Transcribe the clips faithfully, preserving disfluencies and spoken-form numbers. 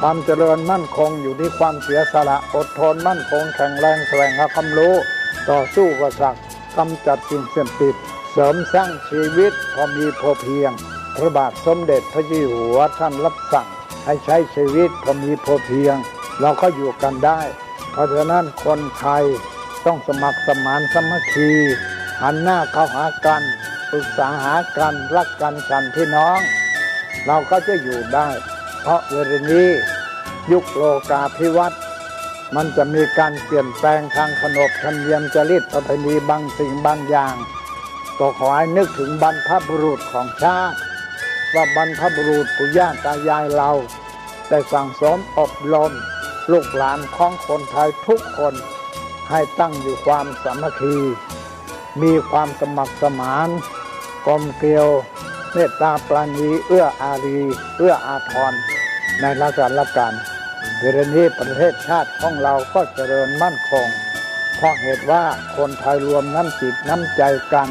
ความเจริญมั่นคงอยู่ที่ความเสียสละ อดทนมั่นคงแข็งแรง แสวงหาความรู้ ต่อสู้อุปสรรค กำจัดสิ่งเสพติด เสริมสร้างชีวิตพอมีพอเพียง พระบาทสมเด็จพระเจ้าอยู่หัวท่านรับสั่งให้ใช้ชีวิตพอมีพอเพียง เราก็อยู่กันได้ เพราะฉะนั้นคนไทยต้องสมัครสมานสามัคคี หันหน้าเข้าหากัน ปรึกษาหากัน รักกันฉันพี่น้อง เราก็จะอยู่ได้ เพราะเวลานี้ยุคโลกาภิวัตน์ มันจะมีการเปลี่ยนแปลงทางขนบธรรมเนียมจารีตประเพณีบางสิ่งบางอย่าง ก็ขอให้นึกถึงบรรพบุรุษของชาติ ว่าบรรพบุรุษปู่ย่าตายายเรา ได้สั่งสมอบรมลูกหลานของคนไทยทุกคน ให้ตั้งอยู่ความสามัคคี มีความสมัครสมาน กลมเกลียว เมตตาปราณี เอื้ออารี เอื้ออาทร ในราษฎรกัน เวลานี้ประเทศชาติของเราก็เจริญมั่นคง เพราะเหตุว่าคนไทยรวมน้ำจิตน้ำใจกัน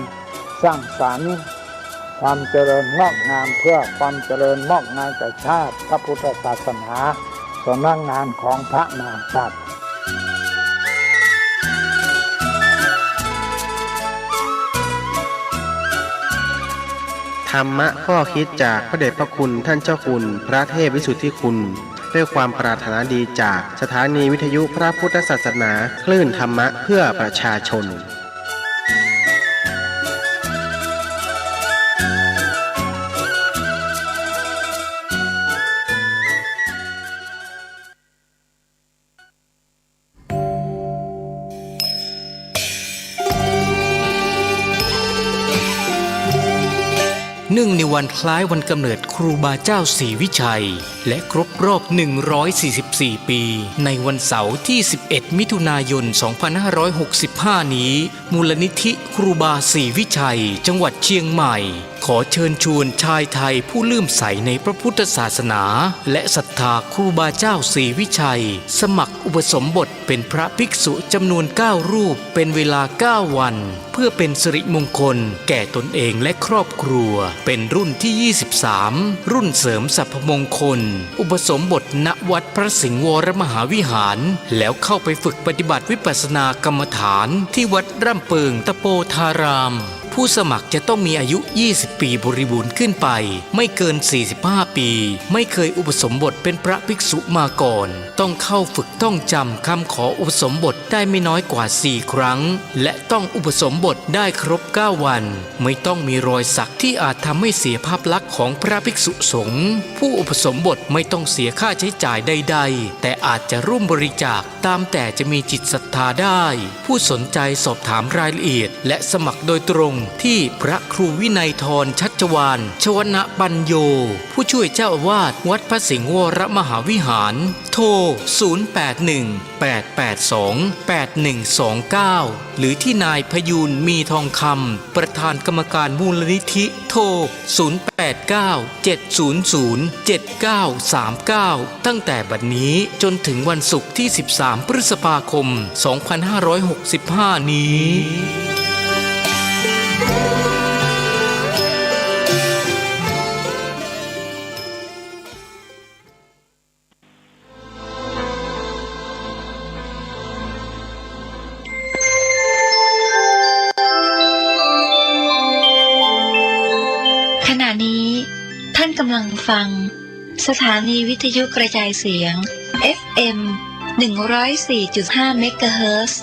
สร้างสรรค์ความเจริญงอกงาม เพื่อความเจริญงอกงามแก่ชาติ พระพุทธศาสนา สำนักงานของพระมหากษัตริย์ ธรรมะข้อคิดจากพระเดชพระคุณท่านเจ้าคุณพระเทพวิสุทธิคุณ ด้วยความปรารถนาดีจากสถานีวิทยุพระพุทธศาสนา คลื่นธรรมะเพื่อประชาชน เนื่องในวันคล้ายวันกำเนิดครูบาเจ้าศรีวิชัย และครบรอบ หนึ่งร้อยสี่สิบสี่ ปี ในวันเสาร์ที่ สิบเอ็ด มิถุนายน สองพันห้าร้อยหกสิบห้า นี้ มูลนิธิครูบาศรีวิชัย จังหวัดเชียงใหม่ ขอเชิญชวนชายไทยผู้เลื่อมใสในพระพุทธศาสนา และศรัทธาครูบาเจ้าศรีวิชัย สมัครอุปสมบทเป็นพระภิกษุจำนวน เก้า รูป เป็นเวลา เก้า วัน เพื่อเป็นสิริมงคลแก่ตนเองและครอบครัว เป็นรุ่นที่ ยี่สิบสาม รุ่นเสริมสรรพมงคล อุปสมบท ณ วัดพระสิงห์วรมหาวิหาร แล้วเข้าไปฝึกปฏิบัติวิปัสสนากรรมฐานที่วัดร่ำเปิงตะโปธาราม ผู้สมัครจะต้องมีอายุ ยี่สิบ ปีบริบูรณ์ขึ้นไป ไม่เกิน สี่สิบห้า ปี ไม่เคยอุปสมบทเป็นพระภิกษุมาก่อน ต้องเข้าฝึกท่องจำคำขออุปสมบทได้ไม่น้อยกว่า สี่ ครั้ง และต้องอุปสมบทได้ครบ เก้า วัน ไม่ต้องมีรอยสักที่อาจทำให้เสียภาพลักษณ์ของพระภิกษุสงฆ์ ผู้อุปสมบทไม่ต้องเสียค่าใช้จ่ายใดๆ แต่อาจจะร่วมบริจาคตามแต่จะมีจิตศรัทธาได้ ผู้สนใจสอบถามรายละเอียด และสมัครโดยตรงที่พระครูวินัยธร ชัชวาล ชวนปัญโญ ผู้ช่วยเจ้าอาวาสวัดพระสิงห์วรมหาวิหาร โทร ศูนย์ แปด หนึ่ง แปด แปด สอง แปด หนึ่ง สอง เก้า หรือที่นายพยูน มีทองคำ ประธานกรรมการมูลนิธิ โทร ศูนย์ แปด เก้า เจ็ด ศูนย์ ศูนย์ เจ็ด เก้า สาม เก้า ตั้งแต่บัดนี้จนถึงวันศุกร์ที่ สิบสาม พฤษภาคม สองพันห้าร้อยหกสิบห้า นี้ ขณะนี้ท่านกำลังฟังสถานีวิทยุกระจายเสียง เอฟ เอ็ม หนึ่งร้อยสี่จุดห้า เมกะเฮิรตซ์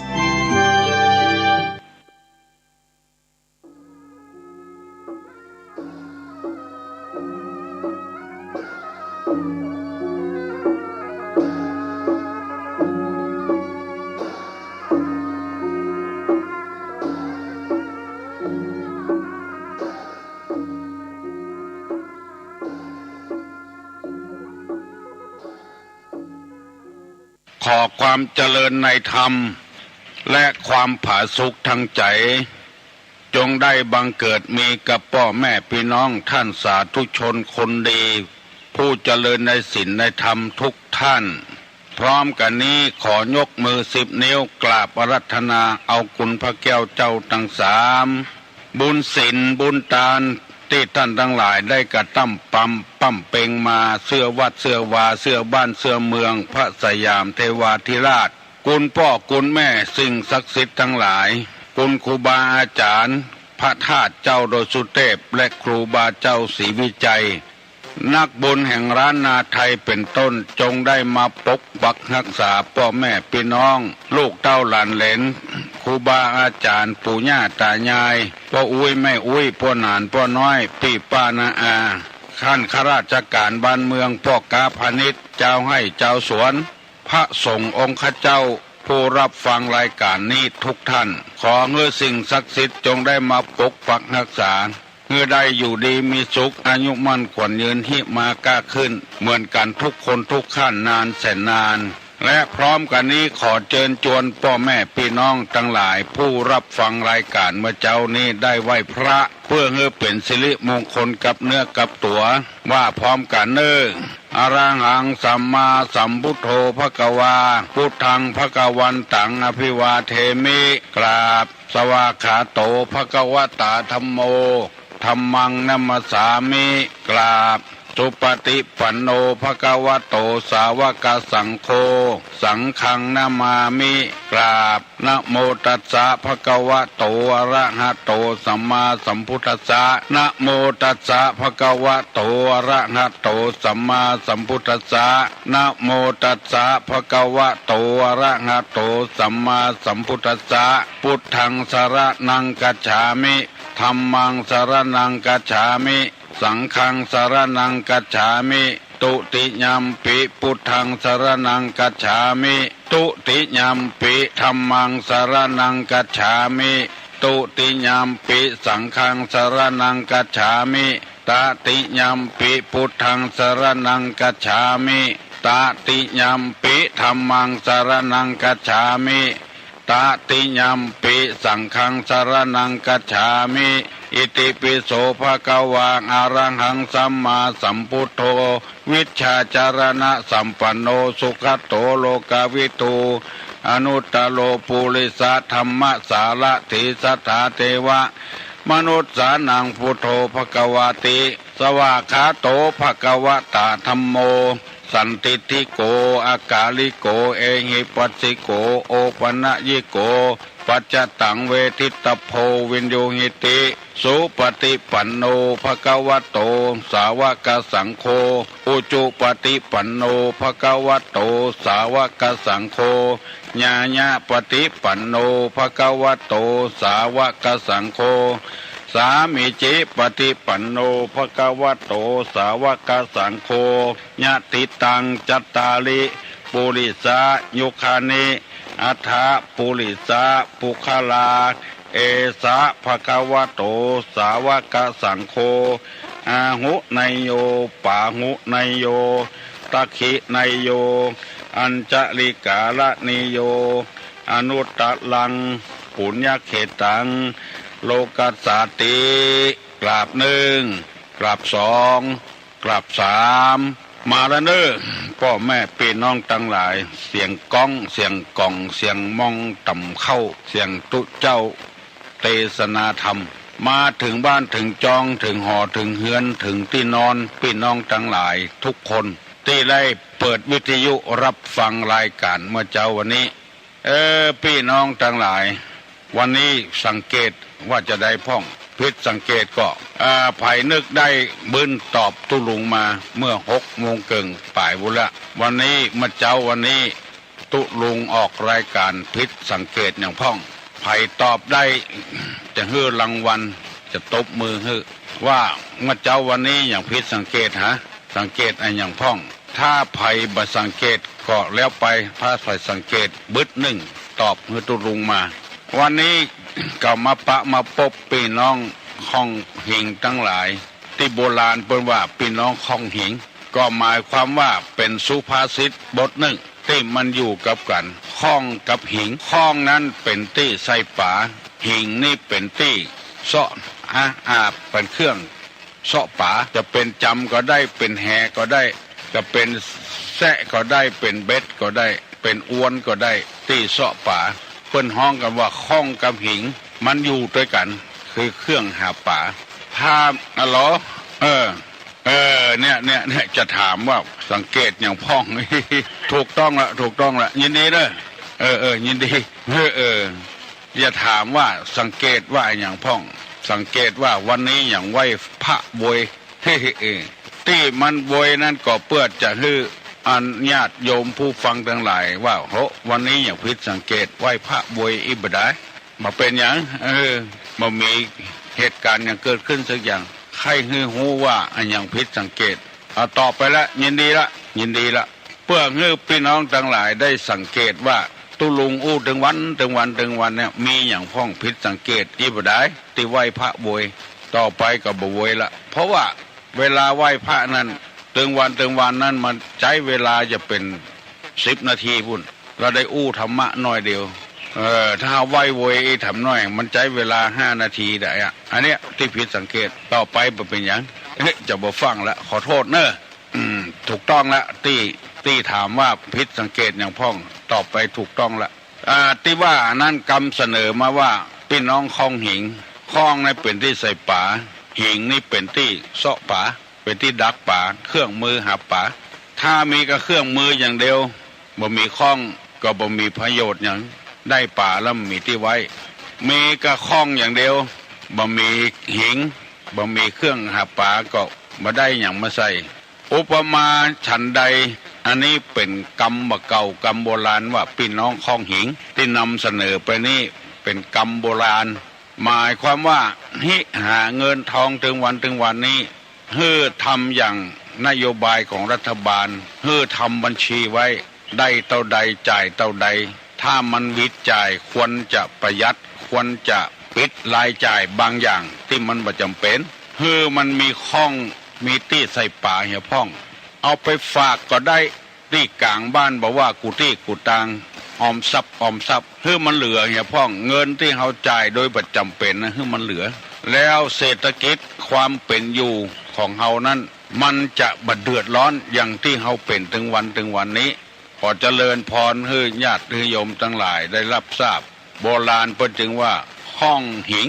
ขอความเจริญในธรรม และความผาสุกทางใจ๋ จงได้บังเกิดมีกับป้อแม่ปี้น้องท่านสาธุชนคนดี ผู้เจริญในศีลในธรรมทุกท่าน พร้อมกั๋นนี้ขอยกมือสิบนิ้วกราบอาราธนาเอาคุณพระแก้วเจ้าตังสาม บุญศีล บุญตาน ตี้ต้านตังหลายได้กระต้ำปำ ปำเป๋งมา เสื้อวัดเสื้อวา เสื้อบ้านเสื้อเมือง พระสยามเทวาธิราช กุณป้อกุณแม่ สิ่งศักดิ์สิทธิ์ตังหลาย กุณครูบาอาจ๋ารย์ พระธาตุเจ้าดอยสุเตพ และครูบาเจ้าศรีวิชัย นักบุญแห่งล้านนาไทยเป๋นต้น จงได้มาปกปักฮักษาป้อแม่ปี้น้อง ลูกเต้าหลานเหลน ครูบาอาจ๋ารย์ ปู่ย่าต๋ายาย ป้ออุ๊ยแม่อุ๊ย ป้อหนานป้อน้อย ปี้ป้าน้าอา ขั้นข้าราชก๋านบ้านเมือง ป้อก๊าพาณิชย์ จาวไฮ่จาวสวน พระสงฆ์องค์ข้าเจ้า ผู้ฮับฟังรายก๋านนี้ทุกท่าน ขอหื้อสิ่งศักดิ์สิทธิ์จงได้มาปกปักฮักษา หื้อได้อยู่ดีมีสุข อายุมั่นขวัญยืน ฮิมาก้าขึ้น เหมือนกั๋นทุกคนทุกท่านนานแสนนาน และพร้อมกั๋นนี้ขอเจิญจวนป้อแม่ปี้น้องตังหลาย ผู้ฮับฟังรายก๋านเมื่อเจ๊านี้ได้ไหว้พระ เปื้อหื้อเป๋นสิริมงคลกับเนื้อกับตั๋ว ว่าพร้อมกั๋นเน่อ อะระหังสัมมาสัมพุทโธภะคะวา พุทธังภะคะวันตังอะภิวาเทมิ กราบ สวากขาโตภะคะวะตาธัมโม ธัมมังนะมัสสามิ กราบ สุปฏิปันโนภะคะวะโต สาวกสังโฆ สังฆังนะมามิ กราบ นะโมตัสสะภะคะวะโต อะระหะโต สัมมาสัมพุทธัสสะ นะโมตัสสะภะคะวะโต อะระหะโต สัมมาสัมพุทธัสสะ นะโมตัสสะภะคะวะโต อะระหะโต สัมมาสัมพุทธัสสะ พุทธังสะระณังคัจฉามิ ธัมมังสะระณังคัจฉามิ สังฆังสะระณังคัจฉามิ ตุติยัมปิพุทธังสะระณังคัจฉามิ ตุติยัมปิธัมมังสะระณังคัจฉามิ ตุติยัมปิสังฆังสะระณังคัจฉามิ ตติยัมปิพุทธังสะระณังคัจฉามิ ตติยัมปิธัมมังสะระณังคัจฉามิ ตติยัมปิสังฆังสะระณังคัจฉามิ อิติปิโสภะคะวา อะระหังสัมมาสัมพุทโธ วิชชาจารณะสัมปันโน สุขะโตโลกะวิทู อนุตตะโรปุริสะธัมมะสารถี สัทธาเทวะมนุสสานัง พุทโธภะคะวาติ สวากขาโตภะคะวะตาธัมโม สันทิฏฐิโก อะกาลิโก เอหิปัสสิโก โอปะนะยิโก ปัจจตังเวทิตะโพ วินยูหิติ สุปฏิปันโนภะคะวะโต สาวกสังโฆ อุจุปฏิปันโนภะคะวะโต สาวกสังโฆ ญาญะปฏิปันโนภะคะวะโต สาวกสังโฆ สามีจิปฏิปันโนภะคะวะโต สาวกสังโฆ ยะถิตัง จัตตาริ ปุริสายุคานิ อัฏฐะปุริสาปุคคลา เอสะภะคะวะโต สาวกสังโฆ อาหุเนยโย ปาหุเนยโย ตักขิเนยโย อัญจลิกาละเนยโย อนุตตะรัง ปุญญเขตตัง โลกัสสาติ กราบนึ่ง กราบสอง กราบสาม มาแล้วเน่อ ป้อแม่ปี้น้องตังหลาย เสียงก๊อง เสียงก๋อง เสียงมองต่ำเข้า เสียงตุ๊เจ้าเตสนาธรรม มาเถิงบ้านเถิงจอง เถิงหอเถิงเฮือน เถิงตี้นอน ปี้น้องตังหลายทุกคน ตี้ได้เปิดวิทยุฮับฟังรายก๋านเมื่อเจ๊าวันนี้ เออ ปี้น้องตังหลาย วันนี้สังเกตว่าจาใดพ่อง ผิดสังเกตก็ อ่า ใผนึกได้บึ้นตอบตุ๊ลุงมาเมื่อหกโมงเกิ่งป๋ายปู้นละ วันนี้ เมื่อเจ๊าวันนี้ ตุ๊ลุงออกรายก๋านผิดสังเกตอย่างพ่อง ใผตอบได้ จะหื้อรางวัล จะตบมือหื้อ ว่าเมื่อเจ๊าวันนี้อย่างผิดสังเกตหา สังเกตอะหยังพ่อง ถ้าใผบ่สังเกตก็แล้วไป ถ้าใผสังเกตบึดนึ่ง ตอบหื้อตุ๊ลุงมา วันนี้ก็มาปะมาปบปี้น้องค่องหิงตังหลาย ตี้โบราณเปิ้นว่าปี้น้องค่องหิง ก็หมายความว่าเป๋นสุภาษิตบทนึ่งตี้มันอยู่กับกั๋น ค่องกับหิง ค่องนั้นเป๋นตี้ใส่ป๋า หิงนี่เป๋นตี้เซาะ อา อาบ เป๋นเครื่อง เซาะป๋า จะเป๋นจำก็ได้ เป๋นแหก็ได้ จะเป๋นแซะก็ได้ เป๋นเบ็ดก็ได้ เป๋นอวนก็ได้ ตี้เซาะป๋า เปิ้นฮ้องกั๋นว่าค่องกับหิง มันอยู่ตวยกั๋น คือเครื่องหาป๋า ใผ ถาม ฮัลโหล เออ เออ เนี่ย เนี่ย เนี่ย จะถามว่าสังเกตหยังพ่อง ถูกต้องละ ถูกต้องละ ยินดีเนอะ เออ เออ ยินดี เออ เออ จะถามว่าสังเกตว่าหยังพ่อง สังเกตว่าวันนี้หยังไหว้พระโวย ตี้มันโวยนั้นก็เปื้อจะหื้ออันญาติโยมผู้ฟังตังหลายว่า โห วันนี้หยังผิดสังเกต ไหว้พระโวยอี้บ่ดาย บ่เป๋นหยัง เออ บ่มีเหตุก๋ารณ์หยังเกิดขึ้นสักอย่าง ใค่หื้อฮู้ว่าอะหยังผิดสังเกต เอาต่อไปละ ยินดีละ ยินดีละ เปื้อหื้อปี้น้องตังหลายได้สังเกตว่า ตุ๊ลุงอู้ตึงวัน ตึงวัน ตึงวันเนี่ย มีหยังพ่องผิดสังเกตอี้บ่ดาย ตี้ไหว้พระโวย ต่อไปก็บ่โวยละ เพราะว่าเวลาไหว้พระนั้น ตึงวัน ตึงวันนั้น มันใจ๊เวลาจะเป๋นสิบนาทีปู้น เฮาได้อู้ธรรมะหน้อยเดียว เออ ถ้าเฮาไหว้โวยอี้ถามหน้อย มันใจ๊เวลาห้านาทีได้อะ อันเนี้ยตี้ผิดสังเกต ต่อไปบ่เป๋นหยัง เอ๊ะ จะบ่ฟังละ ขอโต้ษเนอะ อืม ถูกต้องละ ตี้ ตี้ถามว่าผิดสังเกตหยังพ่อง ต่อไปถูกต้องละ อ่า ตี้ว่าอันนั้นกำเสนอมาว่า ปี้น้องข้องหิง ข้องนี่เป๋นตี้ใส่ป๋า หิงนี่เป๋นตี้เซาะป๋า เป๋นตี้ดักป๋า เครื่องมือหาป๋า ถ้ามีกะเครื่องมืออย่างเดียว บ่มีข้องก็บ่มีประโยชน์หยัง ได้ป๋าแล้วบ่มีตี้ไว้ มีกะข้องอย่างเดียว บ่มีหิง บ่มีเครื่องหาป๋าก็บ่ได้หยังมาใส่ อุปมาฉันใด อันนี้เป๋นกำบ่าเก่ากำโบราณว่าปี้น้องข้องหิง ตี้นำเสนอไปนี้เป๋นกำโบราณ หมายความว่า ฮิหาเงินทองตึงวันตึงวันนี้ หื้อทำอย่างนโยบายของรัฐบาล หื้อทำบัญชีไว้ ได้เต้าใดจ่ายเต้าใด ถ้ามันหวิดจ่ายควรจะประหยัด ควรจะปิดรายจ่ายบางอย่างตี้มันบ่จ๋ำเป๋น หื้อมันมีข้อง มีตี้ใส่ป๋าเหียพ่อง เอาไปฝากก็ได้ ตี้ก๋างบ้านบ่ว่ากู้ตี้กู้ตาง ออมทรัพย์ ออมทรัพย์ หื้อมันเหลือเหียพ่อง เงินตี้เฮาจ่ายโดยบ่จ๋ำเป๋นนะ หื้อมันเหลือ แล้วเศรษฐกิจความเป๋นอยู่ของเฮานั้น มันจะบ่เดือดร้อนอย่างตี้เฮาเป๋นตึงวันตึงวันนี้ ขอเจริญพรหื้อญาติหื้อโยมตังหลายได้ฮับทราบ โบราณเปิ้นจึงว่า ข้องหิง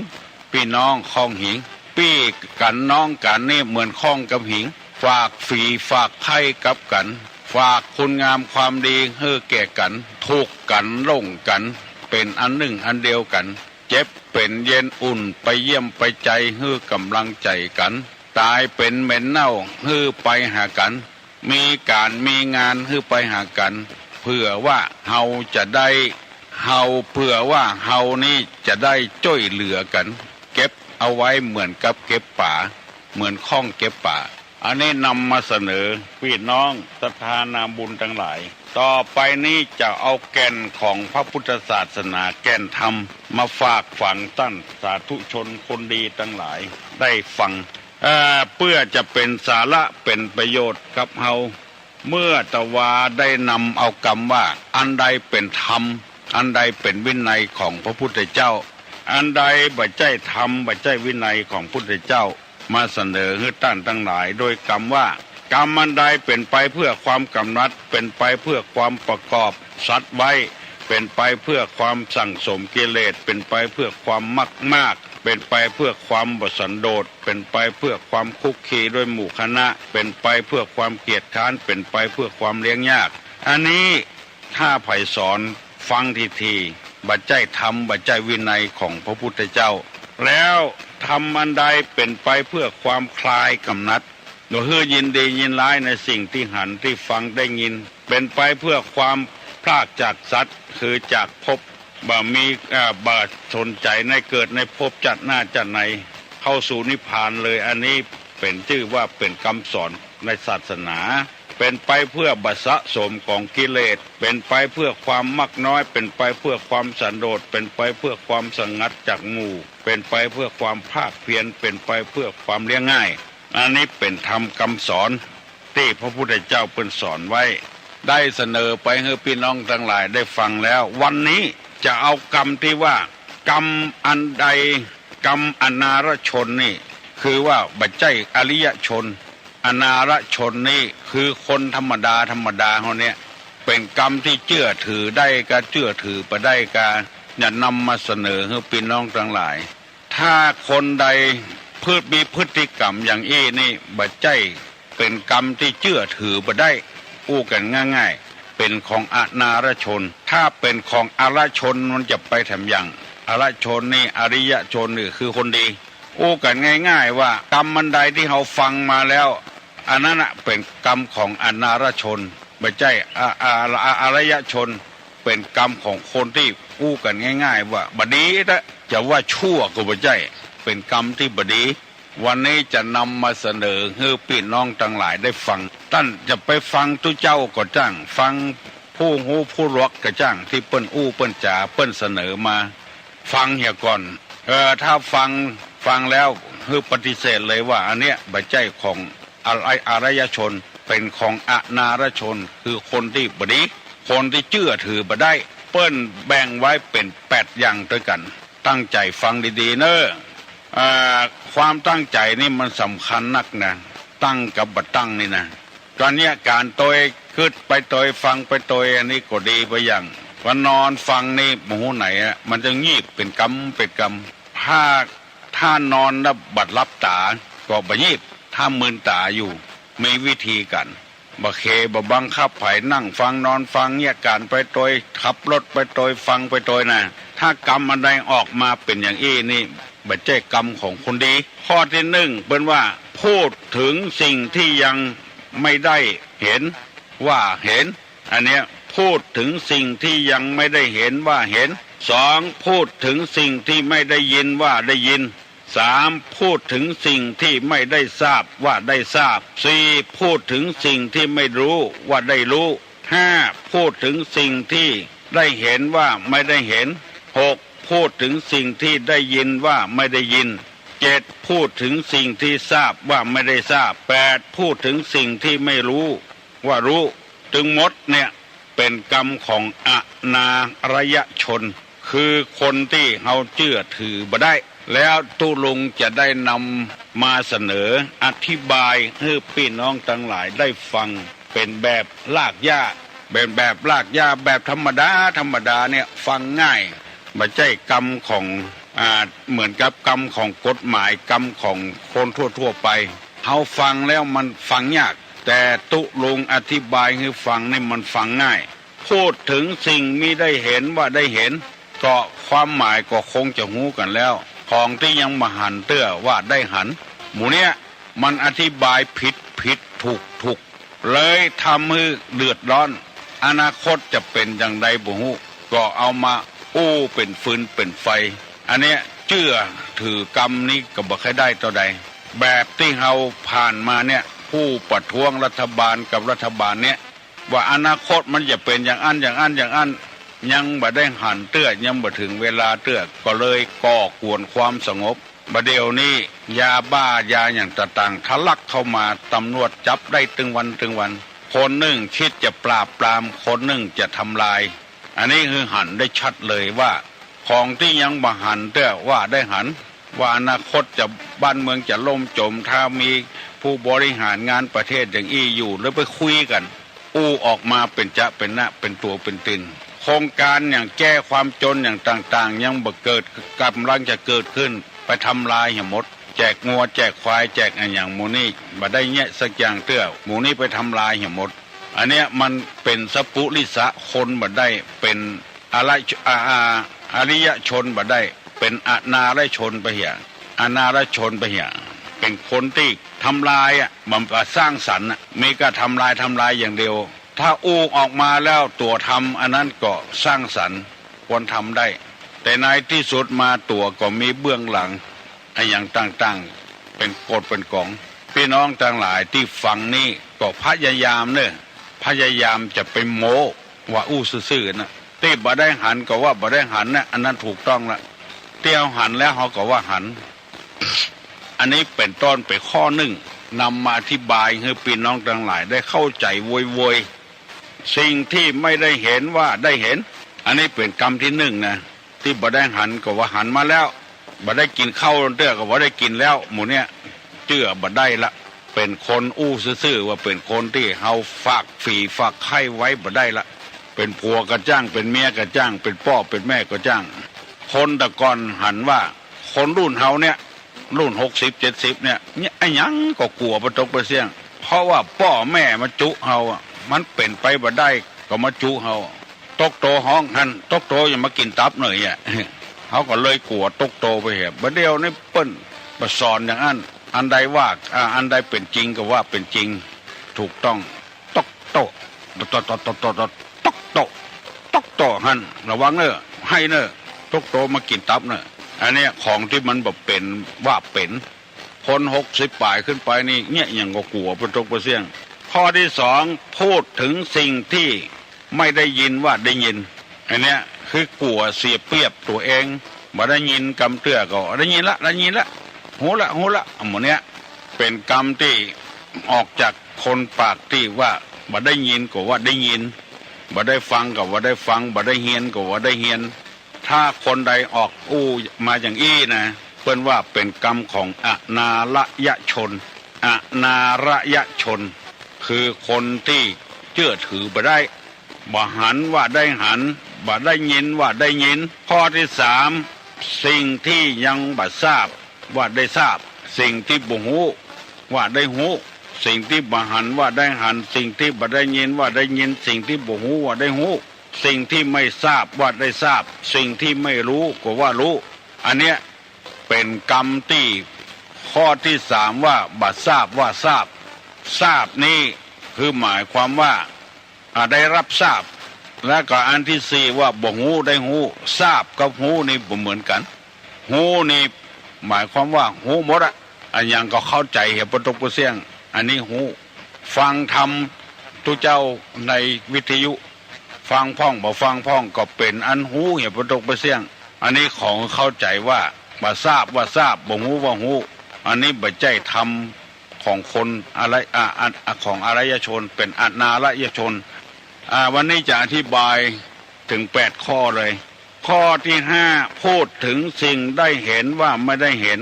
ปี้น้องข้องหิง ปี้กั๋นน้องกั๋นนี่เหมือนข้องกับหิง ฝากฝีฝากไพร่กับกั๋น ฝากคุณงามความดีหื้อแก่กั๋น ทุกข์กั๋นโล่งกั๋น เป๋นอันนึ่งอันเดียวกั๋น เจ็บเป๋นเย็นอุ่นไปเยี่ยมไปใจ๋หื้อก๋ำลังใจ๋กั๋น ต๋ายเป๋นเหม็นเน่าหื้อไปหากั๋น มีก๋านมีงานหื้อไปหากั๋น เผื่อว่าเฮาจะได้ เฮา เผื่อว่าเฮานี้จะได้จ้วยเหลือกั๋น เก็บเอาไว้เหมือนกับเก็บป๋า เหมือนข้องเก็บป๋า อันนี้นำมาเสนอปี้น้องศรัทธานาบุญตังหลาย ต่อไปนี้จะเอาแก่นของพระพุทธศาสนา แก่นธรรม มาฝากฝังต้านสาธุชนคนดีตังหลายได้ฟัง เอ่อ เปื้อจะเป๋นสาระเป๋นประโยชน์กับเฮา เมื่อตะวาได้นำเอากำว่า อันใดเป๋นธรรม อันใดเป๋นวินัยของพระพุทธเจ้า อันใดบ่ใจ้ธรรม บ่ใจ้วินัยของพุทธเจ้า มาเสนอหื้อต้านตังหลาย โดยกำว่า กำอันใดเป๋นไปเพื่อความกำหนัด เป๋นไปเพื่อความประกอบสัตว์ไว้ เป๋นไปเพื่อความสั่งสมกิเลส เป๋นไปเพื่อความมักมาก เป๋นไปเพื่อความบ่สันโดษ เป๋นไปเพื่อความคลุกคลีด้วยหมู่คณะ เป๋นไปเพื่อความเกียจคร้าน เป๋นไปเพื่อความเลี้ยงยาก อันนี้ถ้าใผสอนฟังทีๆ บ่ใจ้ธรรม บ่ใจ้วินัยของพระพุทธเจ้า แล้วธรรมอันใดเป๋นไปเพื่อความคลายกำหนัด บ่หื้อยินดียินร้ายในสิ่งตี้หันตี้ฟังได้ยิน เป๋นไปเพื่อความพรากจากสัตว์ คือจากภพ บ่มี เอ่อ บ่สนใจ๋ในเกิดในภพชาติหน้าชาติไหน เข้าสู่นิพพานเลย อันนี้เป๋นจื้อว่าเป๋นกำสอนในศาสนา เป๋นไปเพื่อบ่สะสมของกิเลส เป๋นไปเพื่อความมักน้อย เป๋นไปเพื่อความสันโดษ เป๋นไปเพื่อความสงัดจากหมู่ เป๋นไปเพื่อความภาคเพียร เป๋นไปเพื่อความเลี้ยงง่าย อันนี้เป๋นธรรมกำสอนตี้พระพุทธเจ้าเปิ้นสอนไว้ ได้เสนอไปหื้อปี้น้องตังหลายได้ฟังแล้ว วันนี้จะเอากำตี้ว่า กำอันใด กำอนารชนนี่ คือว่าบ่ใจ้อริยชน อนารชนนี่คือคนธรรมดาธรรมดาเฮาเนี่ย เป๋นกำตี้เจื้อถือได้กา เจื้อถือบ่ได้กา จะนำมาเสนอหื้อปี้น้องตังหลาย ถ้าคนใด พฤติ มีพฤติกรรมอย่างอี้นี่บ่ใจ้ เป๋นกรรมตี้เจื้อถือบ่ได้ อู้กั๋นง่ายๆ เป๋นของอนารชน ถ้าเป๋นของอรชนมันจะไปแถมอย่าง อรชนนี่ อริยชนนี่คือคนดี อู้กั๋นง่ายๆ ว่ากรรมอันใดตี้เฮาฟังมาแล้ว อันนั้นน่ะเป๋นกรรมของอนารชน บ่ใจ้ อ- อ- อ- อริยชน เป๋นกรรมของคนตี้อู้กั๋นง่ายๆ ว่าบ่ดีนะ จะว่าชั่วก็บ่ใจ้ เป๋นกรรมตี้บ่ดี วันนี้จะนำมาเสนอหื้อปี้น้องตังหลายได้ฟัง ต้านจะไปฟังตุ๊เจ้าก็จ้าง ฟังผู้ฮู้ผู้หลวกก็จ้าง ตี้เปิ้นอู้เปิ้นจ๋า เปิ้นเสนอมา ฟังเหียก่อน เออ ถ้าฟัง ฟังแล้วหื้อปฏิเสธเลยว่าอันเนี้ยบ่ใจ้ของอริ- อริยชน เป๋นของอนารชน คือคนตี้บ่ดี คนตี้เจื้อถือบ่ได้ เปิ้นแบ่งไว้เป๋นแปดอย่างตวยกั๋น ตั้งใจ๋ฟังดีๆ เน่อ อ่า ความตั้งใจ๋นี่มันสำคัญนักนะ ตั้งกับบ่ตั้งนี่นะ ก๋านเนี้ยก๋านตวยกึ๊ดไปตวยฟังไปตวย อันนี้ก็ดีไปอย่าง ว่านอนฟังนี่บ่ฮู้ไหนอะ มันจะงีบเป๋นกำเป๋นกำ ถ้า ถ้านอนแล้วบ่หลับต๋าก็บ่งีบ ถ้ามืนต๋าอยู่ มีวิธีกั๋น บ่เขบ่บังคับใผ นั่งฟังนอนฟังเยียะก๋านไปตวย ขับรถไปตวย ฟังไปตวยนะ ถ้ากรรมอันใดออกมาเป๋นอย่างอี้นี่ บ่ใจ้กรรมของคนดี ข้อตี้นึ่ง เปิ้นว่า พูดถึงสิ่งที่ยังไม่ได้เห็นว่าเห็น อันเนี้ย พูดถึงสิ่งที่ยังไม่ได้เห็นว่าเห็น สอง พูดถึงสิ่งที่ไม่ได้ยินว่าได้ยิน สาม พูดถึงสิ่งที่ไม่ได้ทราบว่าได้ทราบ สี่ พูดถึงสิ่งที่ไม่รู้ว่าได้รู้ ห้า พูดถึงสิ่งที่ได้เห็นว่าไม่ได้เห็น หก พูดถึงสิ่งที่ได้ยินว่าไม่ได้ยิน เจ็ด พูดถึงสิ่งที่ทราบว่าไม่ได้ทราบ แปด พูดถึงสิ่งที่ไม่รู้ว่ารู้ ตึงหมดเนี่ย เป๋นกรรมของอนารชน คือคนตี้เฮาเจื้อถือบ่ได้ แล้วตุ๊ลุงจะได้นำมาเสนออธิบายหื้อปี้น้องตังหลายได้ฟัง เป๋นแบบรากหญ้า เป๋นแบบรากหญ้า แบบธรรมดาธรรมดาเนี่ยฟังง่าย บ่ใจ้กรรมของ อ่า เหมือนกับกรรมของกฎหมาย กรรมของคนทั่วๆ ไป เฮาฟังแล้วมันฟังยาก แต่ตุ๊ลุงอธิบายหื้อฟังนี่มันฟังง่าย พูดถึงสิ่งมิได้เห็นว่าได้เห็น ก็ความหมายก็คงจะฮู้กั๋นแล้ว ของตี้ยังบ่หันเตื้อว่าได้หัน หมู่เนี้ยมันอธิบายผิดผิดถูกถูก เลยทำหื้อเดือดร้อน อนาคตจะเป๋นอย่างใดบ่ฮู้ ก็เอามาอู้เป๋นฟืนเป๋นไฟ อันเนี้ยเจื้อถือกรรมนี้ก็บ่ค่อยได้เต้าใด แบบตี้เฮาผ่านมาเนี่ย ผู้ประท้วงรัฐบาลกับรัฐบาลเนี่ย ว่าอนาคตมันจะเป๋นอย่างอั้นอย่างอั้นอย่างอั้น ยังบ่ได้หันเตื้อ ยังบ่ถึงเวลาเตื้อ ก็เลยก่อกวนความสงบ บ่าเดี่ยวนี้ยาบ้ายาอย่างต่างๆ ทะลักเข้ามา ตำรวจจับได้ตึงวันตึงวัน คนนึ่งคิดจะปราบปราม คนนึ่งจะทำลาย อันนี้คือหันได้ชัดเลยว่า ของตี้ยังบ่หันเตื้อว่าได้หัน ว่าอนาคตจะ บ้านเมืองจะล่มจม ถ้ามีผู้บริหารงานประเทศอย่างอี้อยู่ แล้วไปคุยกั๋น อู้ออกมาเป๋นจะเป๋นนะ เป๋นตั๋วเป๋นตน โครงการอย่างแก้ความจนอย่างต่างๆ ยังบ่เกิด ก๋ำลังจะเกิดขึ้น ไปทำลายเหียหมด แจกงัวแจกควาย แจกอะหยังหมู่นี้ บ่ได้เยียะสักอย่างเตื้อ หมู่นี้ไปทำลายเหียหมด อันเนี้ยมันเป๋นสัปปุริสะคนบ่ได้ เป๋นอริยะ อา อา อริยชนบ่ได้ เป๋นอนารชนไปเหีย อนารชนไปเหีย เป๋นคนตี้ทำลายอะ บ่สร้างสรรค์อะ มีก้าทำลายทำลายอย่างเดียว ถ้าอู้ออกมาแล้วตั๋วทำ อันนั้นก็สร้างสรรค์ ควรทำได้ แต่ในตี้สุดมาตั๋วก็มีเบื้องหลัง อะหยังต่างๆ เป๋นกฎเป๋นก๋อง ปี้น้องตังหลายตี้ฟังนี้ก็พยายามเน่อ พยายามจะไปโม้ว่าอู้ซื่อๆ นะ ตี้บ่ได้หันก็ว่าบ่ได้หันนะ อันนั้นถูกต้องละ ตี้เฮาหันแล้วเฮาก็ว่าหัน อันนี้เป๋นต้นเป๋นข้อนึ่ง นำมาอธิบายหื้อปี้น้องตังหลายได้เข้าใจ๋โวยๆ สิ่งที่ไม่ได้เห็นว่าได้เห็น อันนี้เป๋นกรรมตี้นึ่งนะ ตี้บ่ได้หันก็ว่าหันมาแล้ว บ่ได้กิ๋นข้าวเตื้อก็ว่าได้กิ๋นแล้ว หมู่เนี้ยเจื้อบ่ได้ละ เป๋นคนอู้ซื่อๆ ว่าเป๋นคนตี้เฮาฝากฝีฝากใค่ไว้บ่ได้ละ เป๋นผัวก็จ้าง เป๋นเมียก็จ้าง เป๋นป้อเป๋นแม่ก็จ้าง คนแต่ก่อนหันว่า คนรุ่นเฮาเนี่ย รุ่นหกสิบเจ็ดสิบเนี่ย เนี่ย อะหยังก็กั๋วปะตกปะเสี้ยง เพราะว่าป้อแม่มาจุเฮาอะ มันเป๋นไปบ่ได้ก็มาจุเฮา ตกโตฮ้องหั้น ตกโตอย่ามากิ๋นตับเน่ออะ เฮาก็เลยกั๋วตกโตไปเหีย บ่าเดี่ยวนี้เปิ้นบ่สอนอย่างอั้น อันใดว่า อ่า อันใดเป๋นจริงก็ว่าเป๋นจริง ถูกต้อง ตกโต ตกโต ตกโต ตกโตหั้น ระวังเน่อ ไห้เน่อ ตกโตมากิ๋นตับเน่อ อันเนี้ยของตี้มันบ่เป๋นว่าเป๋น คนหกสิบป๋ายขึ้นไปนี่ เนี่ย อะหยังก็กั๋วปะตกปะเสี้ยง ข้อตี้สอง พูดถึงสิ่งที่ไม่ได้ยินว่าได้ยิน อันเนี้ยคือกั๋วเสียเปรียบตั๋วเอง บ่ได้ยินกำเตื้อก็ ได้ยินละ ได้ยินละ ฮู้ละ ฮู้ละ หมดเนี้ย เป๋นกำตี้ออกจากคนปากตี้ว่า บ่ได้ยินก็ว่าได้ยิน บ่ได้ฟังก็ว่าได้ฟัง บ่ได้เฮียนก็ว่าได้เฮียน ถ้าคนใดออกอู้มาอย่างอี้นะ เปิ้นว่าเป๋นกำของอนาระยะชน อนาระยะชน คือคนตี้เจื้อถือบ่ได้ บ่หันว่าได้หัน บ่ได้ยินว่าได้ยิน ข้อตี้สาม สิ่งตี้ยังบ่ทราบว่าได้ทราบ สิ่งตี้บ่ฮู้ว่าได้ฮู้ สิ่งตี้บ่หันว่าได้หัน สิ่งตี้บ่ได้ยินว่าได้ยิน สิ่งตี้บ่ฮู้ว่าได้ฮู้ สิ่งตี้ไม่ทราบว่าได้ทราบ สิ่งตี้ไม่รู้ก็ว่ารู้ อันเนี้ยเป๋นกำตี้ข้อตี้สามว่าบ่ทราบว่าทราบ ทราบนี้คือหมายความว่า อ่า ได้รับทราบ และก็อันตี้สี่ว่าบ่ฮู้ได้ฮู้ ทราบกับฮู้นี่บ่เหมือนกั๋น ฮู้นี่หมายความว่าฮู้หมดอะ อะหยังก็เข้าใจ๋เหียปะตกปะเสี้ยง อันนี้ฮู้ ฟังธรรมตุ๊เจ้าในวิทยุ ฟังพ่องบ่ฟังพ่องก็เป๋นอันฮู้เหียปะตกปะเสี้ยง อันนี้ของเข้าใจ๋ว่า บ่ทราบว่าทราบ บ่ฮู้ว่าฮู้ อันนี้บ่ใจ้ธรรมของคนอะไร อ่า อ่า อ่า ของอารยชน เป๋นอนาระยะชน อ่า วันนี้จะอธิบายเถิงแปดข้อเลย ข้อตี้ห้า พูดเถิงสิ่งได้เห็นว่าไม่ได้เห็น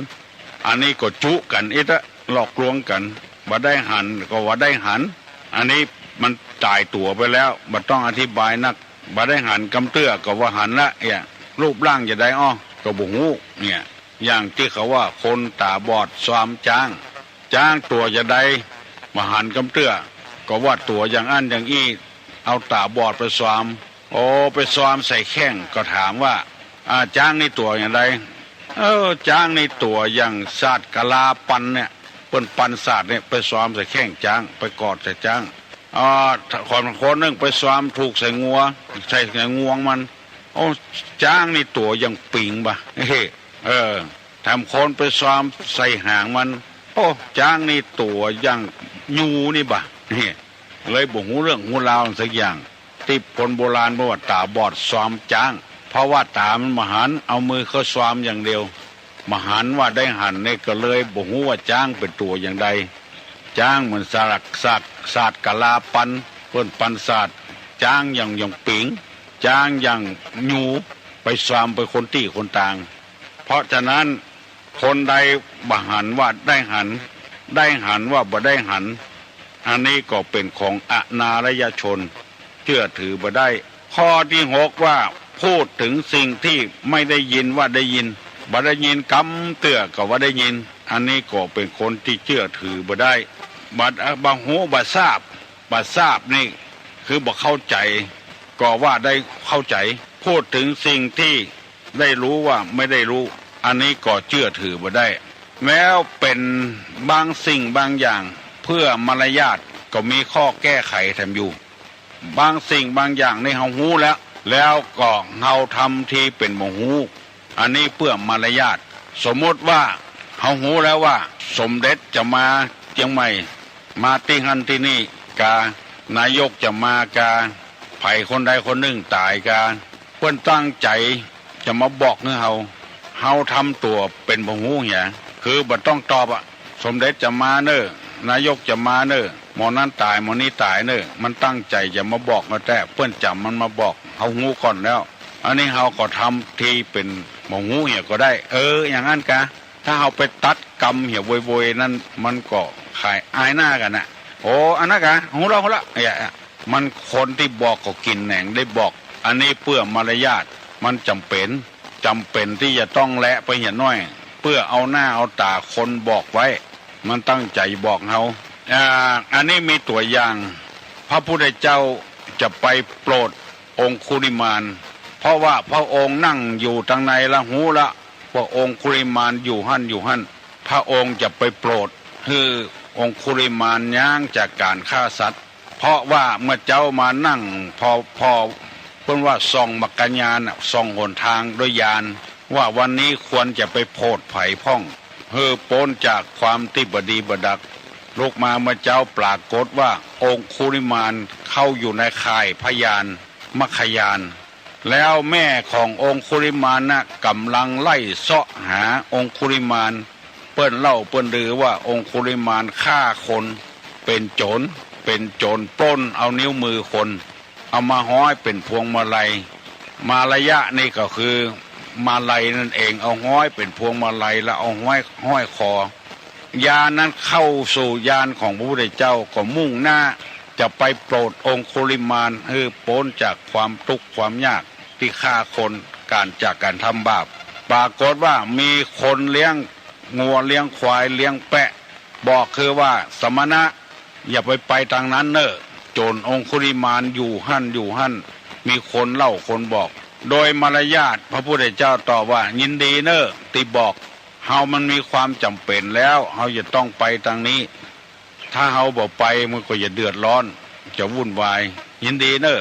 อันนี้ก็จุกั๋นอิตะ หลอกลวงกั๋น บ่ได้หันก็ว่าได้หัน อันนี้มันต๋ายตั๋วไปแล้ว บ่ต้องอธิบายนัก บ่ได้หันกำเตื้อก็ว่าหันละ เนี่ย รูปร่างจะใดอ้อ ก็บ่ฮู้ เนี่ย อย่างตี้เขาว่าคนต๋าบอดซอมจ๊าง จ๊างตั๋วจะใด บ่หันกำเตื้อ ก็ว่าตั๋วอย่างอั้นอย่างอี้ เอาต๋าบอดไปซอม โอ้ ไปซอมใส่แข้ง ก็ถามว่า อ่า จ๊างนี่ตั๋วอย่างใด เออ จ๊างนี่ตั๋วอย่างสาดกะลาปันเนี่ย เปิ้นปันสาดเนี่ย ไปซอมใส่แข้งจ๊าง ไปกอดใส่จ๊าง อ่า คน คนนึ่งไปซอมถูกใส่งัว ใส่ ใส่งวงมัน โอ้ จ๊างนี่ตั๋วอย่างปิงบ่ะ เฮ้ เออ แถมคนไปซอมใส่หางมัน โอ้ จ๊างนี่ตั๋วอย่างยูนี่บ่ะ เนี่ย เลยบ่ฮู้เรื่องฮู้ราวสักอย่าง ตี้คนโบราณเปิ้นว่าต๋าบอดซอมจ๊าง เพราะว่าต๋ามันบ่หัน เอามือเข้าซอมอย่างเดียว บ่หันว่าได้หันเนี่ย ก็เลยบ่ฮู้ว่าจ๊างเป๋นตั๋วอย่างใด จ๊างเหมือนสาด สาด สาดกะลาปัน เปิ้นปันสาด จ๊างอย่าง อย่างปิง จ๊างอย่างยู ไปซอมไปคนตี้คนตาง เพราะฉะนั้น คนใดบ่หันว่าได้หัน ได้หันว่าบ่ได้หัน อันนี้ก็เป๋นของอนารยชน เจื้อถือบ่ได้ ข้อตี้หกว่า พูดเถิงสิ่งตี้ไม่ได้ยินว่าได้ยิน บ่ได้ยินกำเตื้อก็ว่าได้ยิน อันนี้ก็เป๋นคนตี้เจื้อถือบ่ได้ บ่ บ่ฮู้บ่ทราบ บ่ทราบนี่คือบ่เข้าใจ๋ ก็ว่าได้เข้าใจ๋ พูดเถิงสิ่งตี้ได้ฮู้ว่าไม่ได้ฮู้ อันนี้ก็เจื้อถือบ่ได้ แล้วเป๋นบางสิ่งบางอย่าง เพื่อมารยาทก็มีข้อแก้ไขแถมอยู่ บางสิ่งบางอย่างนี่เฮาฮู้แล้ว แล้วก็เฮาทำทีเป๋นบ่ฮู้ อันนี้เปื้อมารยาท สมมุติว่าเฮาฮู้แล้วว่าสมเด็จจะมาเจียงใหม่ มาตี้หั้นตี้นี่กา นายกจะมากา ใผคนใดคนนึ่งต๋ายกา เปิ้นตั้งใจ๋จะมาบอกหื้อเฮา เฮาทำตั๋วเป๋นบ่ฮู้เหีย คือบ่ต้องตอบอะ สมเด็จจะมาเน่อ นายกจะมาเน่อ หมอนั้นต๋าย หมอนี้ต๋ายเน่อ มันตั้งใจ๋จะมาบอกเฮาแต๊ เปิ้นจ๋ำมันมาบอก เฮาฮู้ก่อนแล้ว อันนี้เฮาก็ทำทีเป๋นบ่ฮู้เหียก็ได้ เออ อย่างอั้นกา ถ้าเฮาไปตัดกำเหียโวยๆ นั้น มันก็ขายอายหน้ากั๋นนะ โอ้ อันนั้นกา ฮู้แล้ว ฮู้แล้ว เอ้ย มันคนตี้บอกก็กิ๋นแหนงได้บอก อันนี้เปื้อมารยาท มันจ๋ำเป๋น จ๋ำเป๋นตี้จะต้องและไปเหียน้อย เปื้อเอาหน้าเอาต๋าคนบอกไว้ มันตั้งใจ๋บอกเฮา อ่า อันนี้มีตั๋วอย่าง พระพุทธเจ้าจะไปโปรดองคุลิมาน เพราะว่าพระองค์นั่งอยู่ตังในละ ฮู้ละว่าองคุลิมานอยู่หั้นอยู่หั้น พระองค์จะไปโปรดหื้อองคุลิมานยั้งจากก๋านฆ่าสัตว์ เพราะว่าเมื่อเจ๊ามานั่งผ่อ ผ่อ เปิ้นว่าส่องมรรคญาณน่ะ ส่องหนตางด้วยญาณ ว่าวันนี้ควรจะไปโผดใผพ่อง หื้อป๊นจากความตี้บ่ดีบ่ดัก ลุกมาเมื่อเจ๊าปรากฏว่าองคุลิมานเข้าอยู่ในข่ายพญาณ มรรคญาณ แล้วแม่ขององคุลิมานน่ะก่ำลังไล่เซาะหาองคุลิมาน เปิ้นเล่าเปิ้นลือว่าองคุลิมานฆ่าคน เป๋นโจ๋ร เป๋นโจ๋รปล้นเอานิ้วมือคน เอามาฮ้อยเป๋นพวงมาลัย มาลยะนี่ก็คือมาลัยนั่นเอง เอาฮ้อยเป๋นพวงมาลัยแล้วเอาห้อย ห้อยคอ ญาณนั้นเข้าสู่ญาณของพระพุทธเจ้า ก็มุ่งหน้าจะไปโปรดองคุลิมานหื้อป๊นจากความตุ๊กข์ความยากตี้ฆ่าคน ก๋านจากก๋านทำบาป ปรากฏว่ามีคนเลี้ยงงัวเลี้ยงควายเลี้ยงแปะ บอกคือว่า สมณะ อย่าไปไปตางนั้นเน่อ โจ๋รองคุลิมานอยู่หั้นอยู่หั้น มีคนเล่าคนบอก โดยมารยาทพระพุทธเจ้าตอบว่า ยินดีเน่อตี้บอก เฮามันมีความจ๋ำเป๋นแล้ว เฮาจะต้องไปตางนี้ ถ้าเฮาบ่ไปมันก็จะเดือดร้อน จะวุ่นวาย ยินดีเน่อ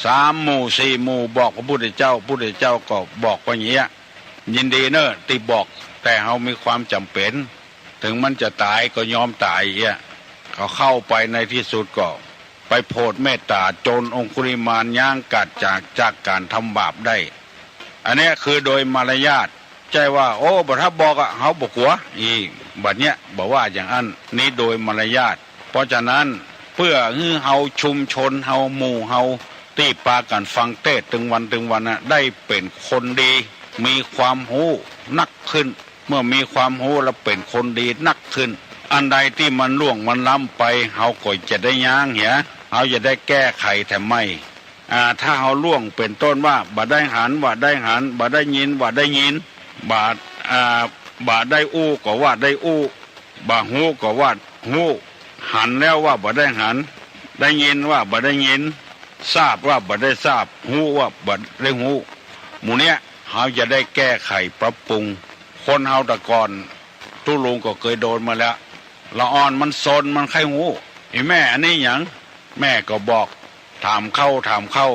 สามหมู่สี่หมู่บอกพระพุทธเจ้า พุทธเจ้าก็บอกว่าอย่างเงี้ย ยินดีเน่อตี้บอก แต่เฮามีความจ๋ำเป๋น เถิงมันจะต๋ายก็ยอมต๋ายเอี้ย เขาเข้าไปในตี้สุดก็ไปโผดเมตต๋าจ๋นองคุลิมานยั้งก๋านจาก จากก๋านทำบาปได้ อันเนี้ยคือโดยมารยาท ใจ้ว่า โอ้ บ่ถ้าบอกอะ เฮาบ่กั๋ว อี้ บัดเนี้ยบ่ว่าอย่างอั้น นี้โดยมารยาท เพราะฉะนั้นเปื้อหื้อเฮาชุมชนเฮาหมู่เฮาตี้ปากั๋นฟังเตสน์ตึงวันตึงวันน่ะ ได้เป๋นคนดี มีความฮู้นักขึ้น เมื่อมีความฮู้แล้วเป๋นคนดีนักขึ้น อันใดตี้มันล่วงมันล้ำไป เฮาก็จะได้ยั้งเหีย เฮาจะได้แก้ไขแถมใหม่ อ่า ถ้าเฮาล่วงเป๋นต้นว่า บ่ได้หันว่าได้หัน บ่ได้ยินว่าได้ยิน บ่ อ่า บ่ได้อู้ก็ว่าได้อู้ บ่ฮู้ก็ว่าฮู้ หันแล้วว่าบ่ได้หัน ได้ยินว่าบ่ได้ยิน ทราบว่าบ่ได้ทราบ ฮู้ว่าบ่ได้ฮู้ หมู่เนี้ยเฮาจะได้แก้ไขปรับปรุง คนเฮาแต่ก่อน ตุ๊ลุงก็เกยโดนมาแล้ว ละอ่อนมันซนมันใค่ฮู้ อีแม่อันนี้หยัง แม่ก็บอก ถามเข้าถามเข้า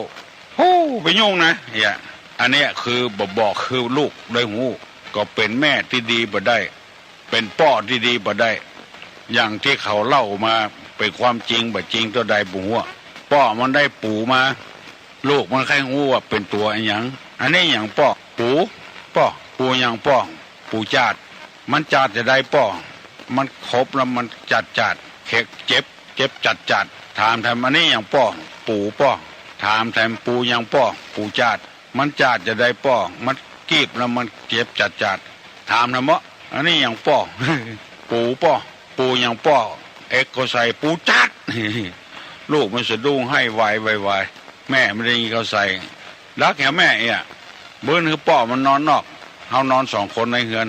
ฮู้ ไปยุ่งนะ เหีย อันเนี้ยคือบ่บอกหื้อลูกได้ฮู้ ก็เป๋นแม่ตี้ดีบ่ได้ เป๋นป้อตี้ดีบ่ได้ อย่างตี้เขาเล่ามาเป๋นความจริงบ่จริงเต้าใดบ่ฮู้ ป้อมันได้ปู๋มา ลูกมันใค่ฮู้ว่าเป๋นตั๋วอะหยัง อันนี้หยังป้อ ปู๋ ป้อ ปู๋หยังป้อ ปู๋จาด มันจาดจะใดป้อ มันขบแล้วมันจาดจาด เข็ก เจ็บ เจ็บจาดจาด ถามแถมอันนี้หยังป้อ ปู๋ป้อ ถามแถมปู๋หยังป้อ ปู๋จาด มันจาดจะใดป้อ มันกีบแล้วมันเจ็บจาดจาด ถามแถมเมาะ อันนี้หยังป้อ ปู๋ป้อ ปู๋หยังป้อ เอ็กก็ใส่ ปู๋จาด ลูกมันสะดุ้งไห้วาย วาย วาย แม่มันได้ยินเขาใส่ ดักแหมแม่เอี้ย บื้นหื้อป้อมันนอนนอก เฮานอนสองคนในเฮือน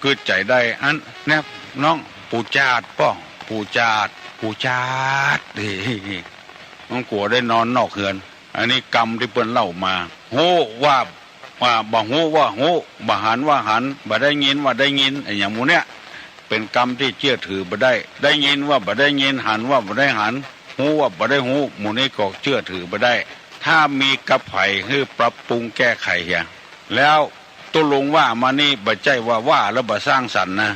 กึ๊ดใจ๋ได้ อันแนบน้อง ปู๋จาดป้อ ปู๋จาด ปู๋จาด มันกั๋วได้นอนนอกเฮือน อันนี้กำตี้เปิ้นเล่ามา ฮู้ว่า ว่า บ่ฮู้ว่าฮู้ บ่หันว่าหัน บ่ได้ยินว่าได้ยิน อะหยังหมู่เนี้ย เป๋นกำตี้เจื้อถือบ่ได้ ได้ยินว่าบ่ได้ยิน หันว่าบ่ได้หัน ฮู้ว่าบ่ได้ฮู้ หมู่นี้ก็เจื้อถือบ่ได้ ถ้ามีกับใผหื้อปรับปรุงแก้ไขเหีย แล้วตุ๊ลุงว่ามานี่บ่ใจ้ว่า ว่าแล้วบ่สร้างสรรค์นะ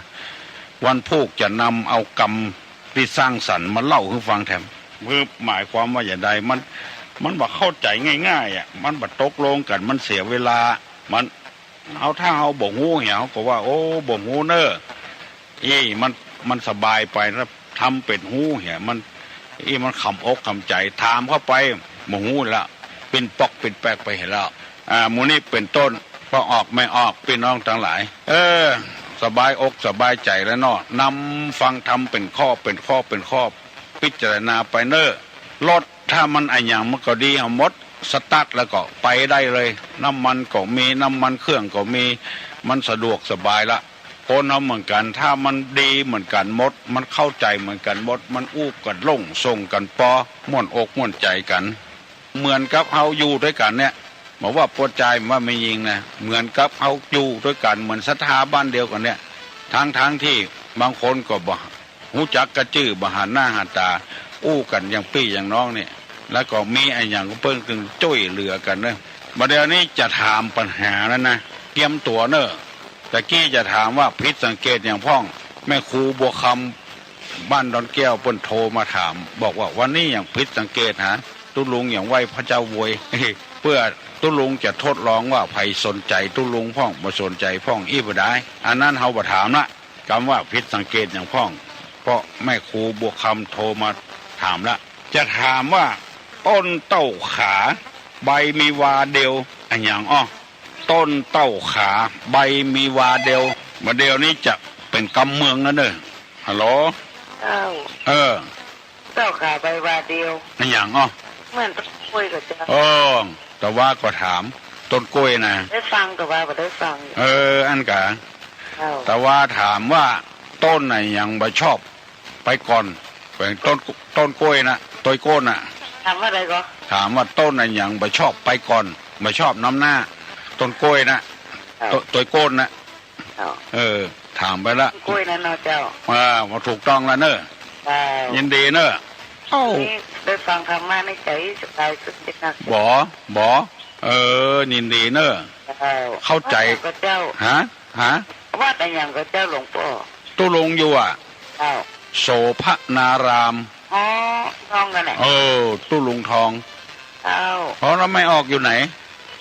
วันพูกจะนำเอากำตี้สร้างสรรค์มาเล่าหื้อฟังแถม คือหมายความว่าอย่างใด มัน มันบ่เข้าใจ๋ง่ายๆ อะ มันบ่ตกลงกั๋น มันเสียเวลา มัน เฮา ถ้าเฮาบ่ฮู้เหีย เฮาก็ว่า โอ้ บ่ฮู้เน่อ อี้ มัน มันสบายไปนะ ทำเป๋นฮู้เหีย มัน อี้ มันขำอกขำใจ๋ ถามเข้าไป บ่ฮู้ละ ปิ๊นป๊อกปิ๊นแป๊กไปเหียแล้ว อ่า หมู่นี้เป๋นต้น ป้อออกแม่ออก ปี้น้องตังหลาย เออ สบายอกสบายใจ๋แล้วเนาะ นำฟังธรรมเป๋นข้อ เป๋นข้อ เป๋นข้อ พิจารณาไปเน่อ รถถ้ามันอะหยังมันก็ดีเฮาหมด สตาร์ทแล้วก็ไปได้เลย น้ำมันก็มี น้ำมันเครื่องก็มี มันสะดวกสบายละ คนเฮาเหมือนกั๋น ถ้ามันดีเหมือนกั๋นหมด มันเข้าใจ๋เหมือนกั๋นหมด มันอู้กั๋นโล่ง ส่งกั๋นปอ ม่วนอกม่วนใจ๋กั๋น เหมือนกับเฮาอยู่ตวยกั๋นเนี่ย บ่ว่าป้อจาย บ่ว่าแม่ญิงนะ เหมือนกับเฮาอยู่ตวยกั๋น เหมือนศรัทธาบ้านเดียวกั๋นเนี่ย ตึงๆ ตี้บางคนก็บ่ฮู้จักกระจื้อ บ่หันหน้าหันต๋า อู้กั๋นอย่างปี้อย่างน้องเนี่ย แล้วก็มีอะหยังก็เปิ้นจึงจ้วยเหลือกั๋นเนาะ บ่าเดี่ยวนี้จะถามปัญหาแล้วนะ เกียมตั๋วเน่อ ตะกี้จะถามว่าผิดสังเกตหยังพ่อง แม่ครูบัวคำบ้านดอนแก้วเปิ้นโทรมาถาม บอกว่าวันนี้หยังผิดสังเกตหา ตุ๊ลุงหยังไหว้พระเจ้าโวย เปื้อตุ๊ลุงจะทดลองว่าใผสนใจ๋ตุ๊ลุงพ่อง บ่สนใจ๋พ่องอี้บ่ดาย อันนั้นเฮาบ่ถามละ กำว่าผิดสังเกตหยังพ่อง เพราะแม่ครูบัวคำโทรมาถามละ จะถามว่าต้นเต้าขา ใบมีวาเดียว อะหยังอ้อ ต้นเต้าขา ใบมีวาเดียว บ่าเดี่ยวนี้จะเป๋นกำเมืองแล้วเน่อ ฮัลโหล เจ้า เออ เต้าขาใบวาเดียว อะหยังอ้อ เหมือนต้นกล้วยก่อเจ้า เออ ตะวาก็ถาม ต้นกล้วยนะ ได้ฟังตะวาบ่ได้ฟัง เออ อั้นกา เจ้า ตะวาถามว่า ต้นไหนยังบ่ชอบ ไปก่อน แป๋งต้น ต้นกล้วยนะ ตวยโก้นน่ะ ถามว่าอะไรก็ ถามว่าต้นไหนยังบ่ชอบ ไปก่อน บ่ชอบนำหน้า ต้นกล้วยนะ เจ้า ตวย ตวยโก้นน่ะ เจ้า เออ ถามไปละ กล้วยนั่นเนาะเจ้า อ่า บ่ถูกต้องแล้วเน่อ เจ้า ยินดีเน่อ เอ้า นี่ได้ฟังธรรมะในใจ๋สบายขึ้นนัก บ่ บ่ เออ ยินดีเน่อ เจ้า เข้าใจ๋ วัดอะหยังก่อเจ้า ฮะ ฮะ วัดอะหยังก่อเจ้าหลวงป้อ ตุ๊ลุงอยู่อะ เจ้า โสภณาราม อ๋อ ทองนั่นแหละ เออ ตุ๊ลุงทอง เจ้า อ๋อ แล้วแม่ออกอยู่ไหน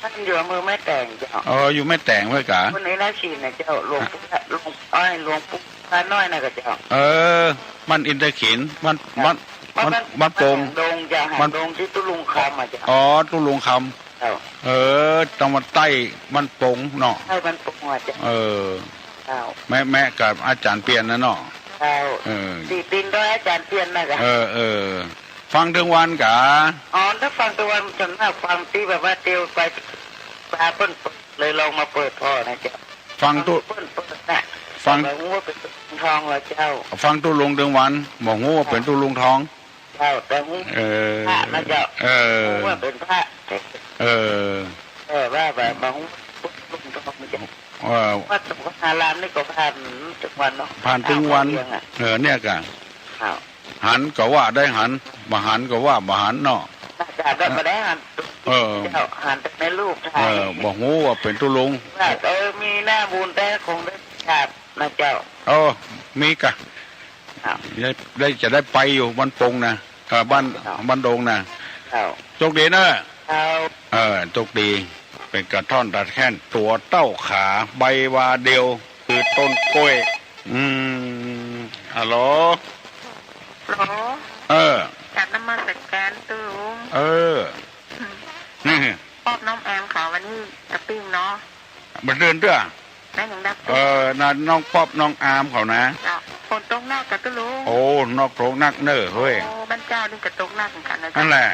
ท่านอยู่อำเภอแม่แตงเจ้า เออ อยู่แม่แตงไว้กะ คนในราชสีห์นะเจ้า หลวงปู่ หลวง อ้อย หลวงปู่พระน้อยนะกะเจ้า เออ บ้านอินทขิล บ้าน บ้าน บ้าน บ้าน บ้านโป่ง หางดงเจ้า หางดงตี้ตุ๊ลุงคำอะเจ้า อ๋อ ตุ๊ลุงคำ เจ้า เออ ตางวัดใต้บ้านโป่งเนาะ ใต้บ้านโป่งอะเจ้า เออ เจ้า แมะ แมะกับอาจ๋ารย์เปียรน่ะเนาะ เจ้า เออ ตี้ตีนดอยอาจ๋ารย์เปียรน่ะกะ เออ เออ ฟังตึงวันกะ อ๋อ ถ้าฟังตึงวันส่วนมากฟังตี้แบบว่าเตียวไป ปาเปิ้นเปิด เลยลองมาเปิดผ่อนะเจ้า ฟังตุ๊ ฟังเปิ้นเปิดน่ะ ฟัง แต่บ่ฮู้ว่าเป๋นตุ๊ลุงทองเหรอเจ้า ฟังตุ๊ลุงตึงวัน บ่ฮู้ว่าเป๋นตุ๊ลุงทอง เจ้า แต่ฮู้ เออ พระนะเจ้า เออ ฮู้ว่าเป๋นพระ เออ เออ ว่าแบบบ่ฮู้ตุ๊ลุงทองเจ้า เออ วัดสุขารามนี่ก็ผ่านตึงวันเนาะ ผ่านตึงวัน เจ้า เออ เนี่ยกะ ครับ หันก็ว่าได้หัน บ่หันก็ว่าบ่หันเนาะ น่าจะได้ บ่ได้หัน เออ เจ้า หันแต่ในรูปถ่าย เออ บ่ฮู้ว่าเป๋นตุ๊ลุง ว่า เออ มีหน้าบุญแต๊คงได้กราบนะเจ้า เออ มีกะ ครับ ได้ ได้ จะได้ไปอยู่บ้านโป่งนะ เออ บ้าน ครับ บ้านโป่งนะ ครับ โชคดีเน่อ ครับ เออ โชคดี เป๋นกระท่อนตัดแค้น ตั๋วเต้าขา ใบวาเดียว คือต้นกล้วย อืม ฮัลโหล ฮัลโหล เออ กราบนมัสการตุ๊ลุง เออ อืม นี่ ป๊อบน้องแอมเขาวันนี้ตะปิ้งเนาะ บ่เดินเตื้อ แม่ยังดับ เออ น่ะ น้องป๊อบน้องอามเขานะ เจ้า ฝนตกนักกะตุ๊ลุง โอ้ นอกตกนักเน่อเฮ้ย โอ้ บ้านเจ้านี่กะตกนักเหมือนกั๋นนะเจ้า นั่นแหละ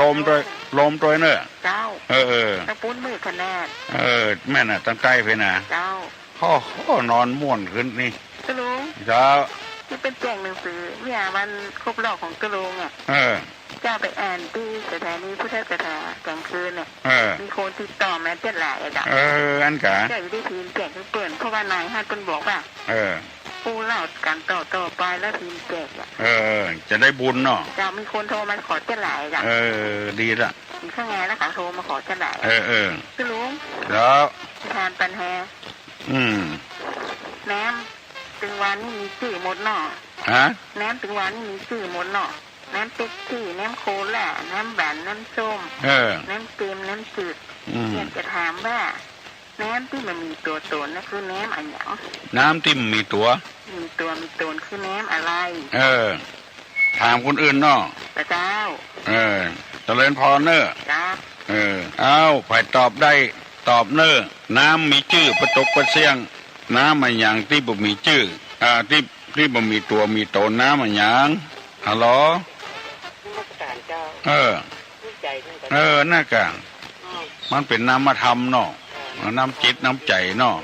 ลมตวย ลมตวยเน่อ เจ้า เออ เออ ตะปูนมืดขนาด เออ แม่นน่ะ ตางใต้เพิ่นน่ะ เจ้า โอ้โห นอนม่วนขึ้นนี่ ตุ๊ลุง เจ้า นี่เปิ้นแจกหนังสือเมื่อวันครบรอบของตุ๊ลุงอะ เออ เจ้าไปอ่านตี้สถานีพุทธศรัทธาก๋างคืนเนี่ย เออ มีคนติดต่อมาเจ๊ยหลายอะเจ้า เออ อั้นกะ เจ้าจะได้พิมพ์แจกหื้อเปิ้น เพราะว่านายฮั่นเปิ้นบอกว่า เออ ผู้เล่ากั๋นต่อๆ ไปแล้วพิมพ์แจกอะ เออ จะได้บุญเนาะ เจ้า มีคนโทรมาขอเจ๊ยหลายอะเจ้า เออ ดีละ มีข้างในแล้วเขาโทรมาขอเจ๊ยหลาย เออ เออ ตุ๊ลุง แล้ว ถามปัญหา อืม แหนมตึงวันนี่มีจื้อหมดเนาะ ฮะ แหนมตึงวันนี่มีจื้อหมดเนาะ แหนมเป๊ปซี่ แหนมโคล่า แหนมหวาน แหนมส้ม เออ แหนมเค็ม แหนมจืด อืม อยากจะถามว่า แหนมตี้บ่มีตั๋วต๋นน่ะคือแหนมอะหยัง แหนมตี้บ่มีตั๋ว มีตั๋วมีต๋นคือแหนมอะไร เออ ถามคนอื่นเนาะ พระเจ้า เออ เจริญพรเน่อ เจ้า เออ เอ้า ใผตอบได้ ตอบเน่อ น้ำมีจื้อปะตกปะเสี้ยง น้ำอะหยังตี้บ่มีจื้อ อ่า ตี้ ตี้บ่มีตั๋วมีต๋น น้ำอะหยัง ฮัลโหล นมัสการเจ้า เออ ดีใจเหมือนกั๋น เออ นั่นกะ อืม มันเป๋นนามธรรมเนาะ เออ น้ำจิตน้ำใจ๋เนาะ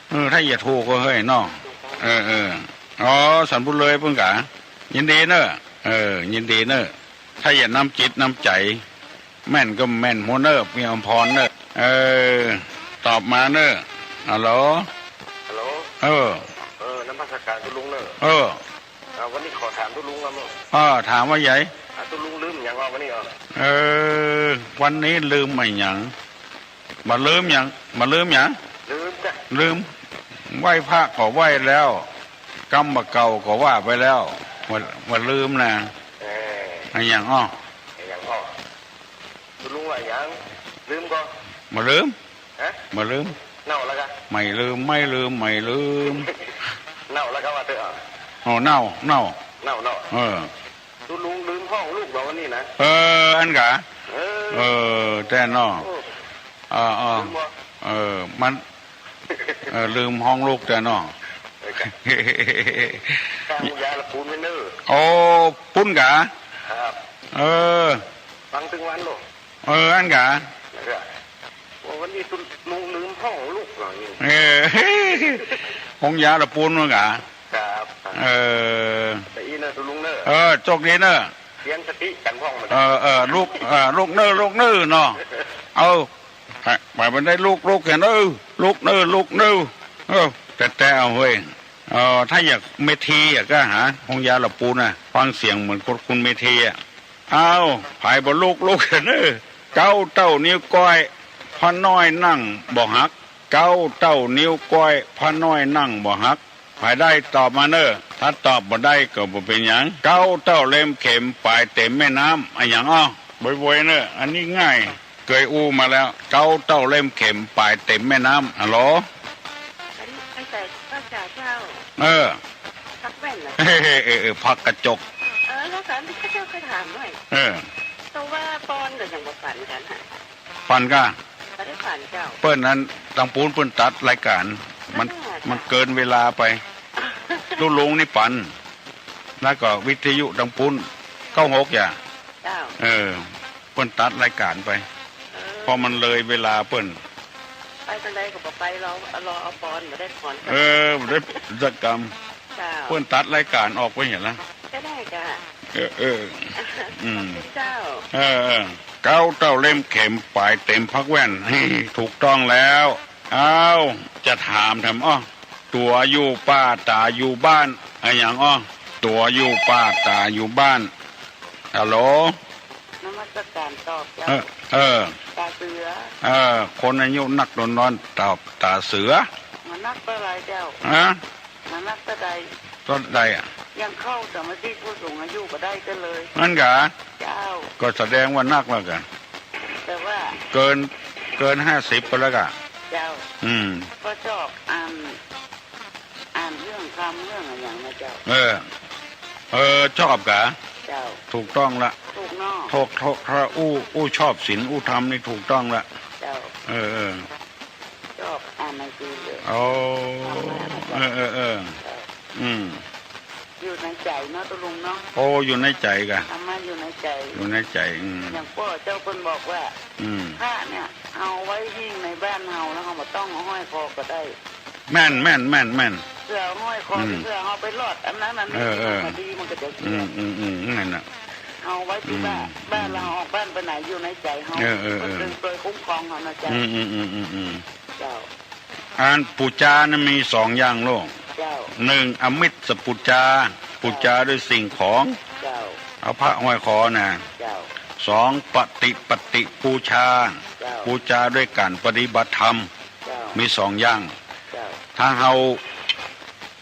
เออ เออ ถ้าอย่าถูกก็เฮ้ยเนาะ เออ เออ อ๋อ สันปุเลยปุ้นก๋า ยินดีเน่อ เออ ยินดีเน่อ ถ้าอย่าน้ำจิตน้ำใจ๋ แม่นก็แม่นหั้วเน่อ มีอมพรเน่อ เออ ตอบมาเน่อ ฮัลโหล ฮัลโหล เออ เออ นมัสการตุ๊ลุงเน่อ เออ อ่า วันนี้ขอถามตุ๊ลุงครับ เออ ถามว่าใหญ่ อ่า ตุ๊ลุงลืมหยังวะวันนี้อ่ะ เออ วันนี้ลืมอะหยัง บ่ลืมหยัง บ่ลืมหยัง ลืมจ้ะ ลืม ไหว้พระก็ไหว้แล้ว กรรมบ่าเก่าก็ว่าไปแล้ว บ่ บ่ลืมนะ เออ อะหยังอ้อ อะหยังอ้อ ตุ๊ลุงว่าหยัง ลืมก่อ บ่ลืม ฮะ บ่ลืม เน่าแล้วกะ ไม่ลืม ไม่ลืม ไม่ลืม เน่าแล้วกะว่าเต๊อะ อ๋อ เน่า เน่า เน่าเนาะ เออ ตุ๊ลุงลืมฮ้องลูกบ่วันนี้นะ เออ อั้นกา เออ เออ แต๊เนาะ โอ้ เออ เออ ลืมบ่ เออ มัน เออ ลืมฮ้องลูกแต๊เนาะ เออ กะ กางยาละปูนไว้เน่อ โอ้ ปูนกา ครับ เออ ฟังตึงวันโลก เออ อั้นกา แล้วกะ โอ้ วันนี้ตุ๊ลุงลืมฮ้องลูกเหรอนี่ เออ ฮ้องยาละปูนเหมือนกา ครับ เออ แต่อี้เน่อตุ๊ลุงเน่อ เออ โจคดีเน่อ เตียนสติกั๋นพ่องมัน เออ เออ ลูก เออ ลูกเน่อ ลูกเน่อเนาะ เออ ไป ไปมันได้ลูก ลูกเหียเน่อ ลูกเน่อ ลูกเน่อ เออ แต่ แต่เอาเฮ้ย เออ ถ้าอยากเมธีอะก็หาฮ้องยาละปูนน่ะ ฟังเสียงเหมือนคน คนเมธีอะ อ้าว ใผบ่ลูก ลูกเหียเน่อ เก๊าเต้านิ้วก้อย พระน้อยนั่งบ่หัก เก๊าเต้านิ้วก้อย พระน้อยนั่งบ่หัก ใผได้ตอบมาเน่อ ถ้าตอบบ่ได้ก็บ่เป๋นหยัง เก๊าเต้าเล็มเข็ม ป๋ายเต็มแม่น้ำ อะหยังอ้อ บ่อยๆ เน่อ อันนี้ง่าย เกยอู้มาแล้ว เก๊าเต้าเล็มเข็ม ป๋ายเต็มแม่น้ำ ฮัลโหล อันนี้ตั้งแต่พระจ่าเจ้า เออ พักแว่นเหรอ เออ เออ เออ พักกระจก เออ แล้วถามที่ข้าเจ้าเคยถามหน่อย เออ ตัวว่าปอนก็ยังบ่ฝันกั๋นฮะ ฝันก่ะ บ่ได้ฝันเจ้า เปิ้นนั้น ตังปูนเปิ้นตัดรายก๋าน มัน อ่า มันเกินเวลาไป ตุ๊ลุงนี่ปัน แล้วก็วิทยุตังปูน เก้าหก อย่า เจ้า เออ เปิ้นตัดรายก๋านไป เออ เพราะมันเลยเวลาเปิ้น ไปตางใดก็บ่ไป รอ รอเอาปอน บ่ได้ปอน เออ บ่ได้สักกำ เจ้า เปิ้นตัดรายก๋านออกไปเหียละ ก็ได้จ้ะ เออ เออ อืม ขอบคุณเจ้า เออ เออ เก๊าเต้าเล็มเข็ม ป๋ายเต็มพักแว่น ถูกต้องแล้ว อ้าว จะถามแถมอ้อ ตั๋วอยู่ป่าต๋าอยู่บ้าน อะหยังอ้อ ตั๋วอยู่ป่าต๋าอยู่บ้าน ฮัลโหล นมัสการตอบเจ้า เออ เออ ต๋าเสือ เออ คนอายุนักน้อยตอบต๋าเสือ มานักเต้าใดเจ้า ฮะ มานักเต้าใด เต้าใดอะ ยังเข้าสมาชิกผู้สูงอายุบ่ได้เต้าเลย อั้นกา เจ้า ก็แสดงว่านักแล้วกา แต่ว่า เกิน เกินห้าสิบไปแล้วกา เจ้า อืม ก็ชอบอ่าน อ่านเรื่องธรรมเรื่องอะหยังนะเจ้า เออ เออ ชอบกา เจ้า ถูกต้องละ ถูกเนาะ ถูก ถูก ถ้าอู้ อู้ชอบศีลอู้ธรรมนี่ถูกต้องละ เจ้า เออ เออ ชอบอ่านหนังสือเลย โอ้ ธรรมะนะเจ้า เออ เออ เออ เจ้า อืม อยู่ในใจ๋เนาะตุ๊ลุงเนาะ โอ้ อยู่ในใจ๋กา ธรรมะอยู่ในใจ๋ อยู่ในใจ๋ อืม อย่างป้อเจ้าเปิ้นบอกว่า อืม พระเนี่ย เอาไว้หิ้งในบ้านเฮา แล้วเฮาบ่ต้องเอาห้อยคอก็ได้ แม่น แม่น แม่น แม่น เปื้อห้อยคอ อืม เปื้อเฮาไปลอดอันนั้นอันนี้ เออ เออ มันก็ดี มันก็จะเสีย อืม อืม อืม นั่นน่ะ เอาไว้ตี้บ้าน อืม บ้านเฮาออกบ้านไปไหนอยู่ในใจ๋เฮา เออ เออ เปิ้น เออ เปิ้นช่วยคุ้มครองเฮานะเจ้า อืม อืม อืม อืม อืม เจ้า อันปู๋จานะมีสองอย่างลูก เจ้า หนึ่ง อมิสปู๋จา ปู๋จาด้วยสิ่งของ เจ้า เอาพระห้อยคอนะ เจ้า สอง ปฏิปัตติปู๋จา เจ้า ปู๋จาด้วยก๋านปฏิบัติธรรม เจ้า มีสองอย่าง เจ้า ถ้าเฮา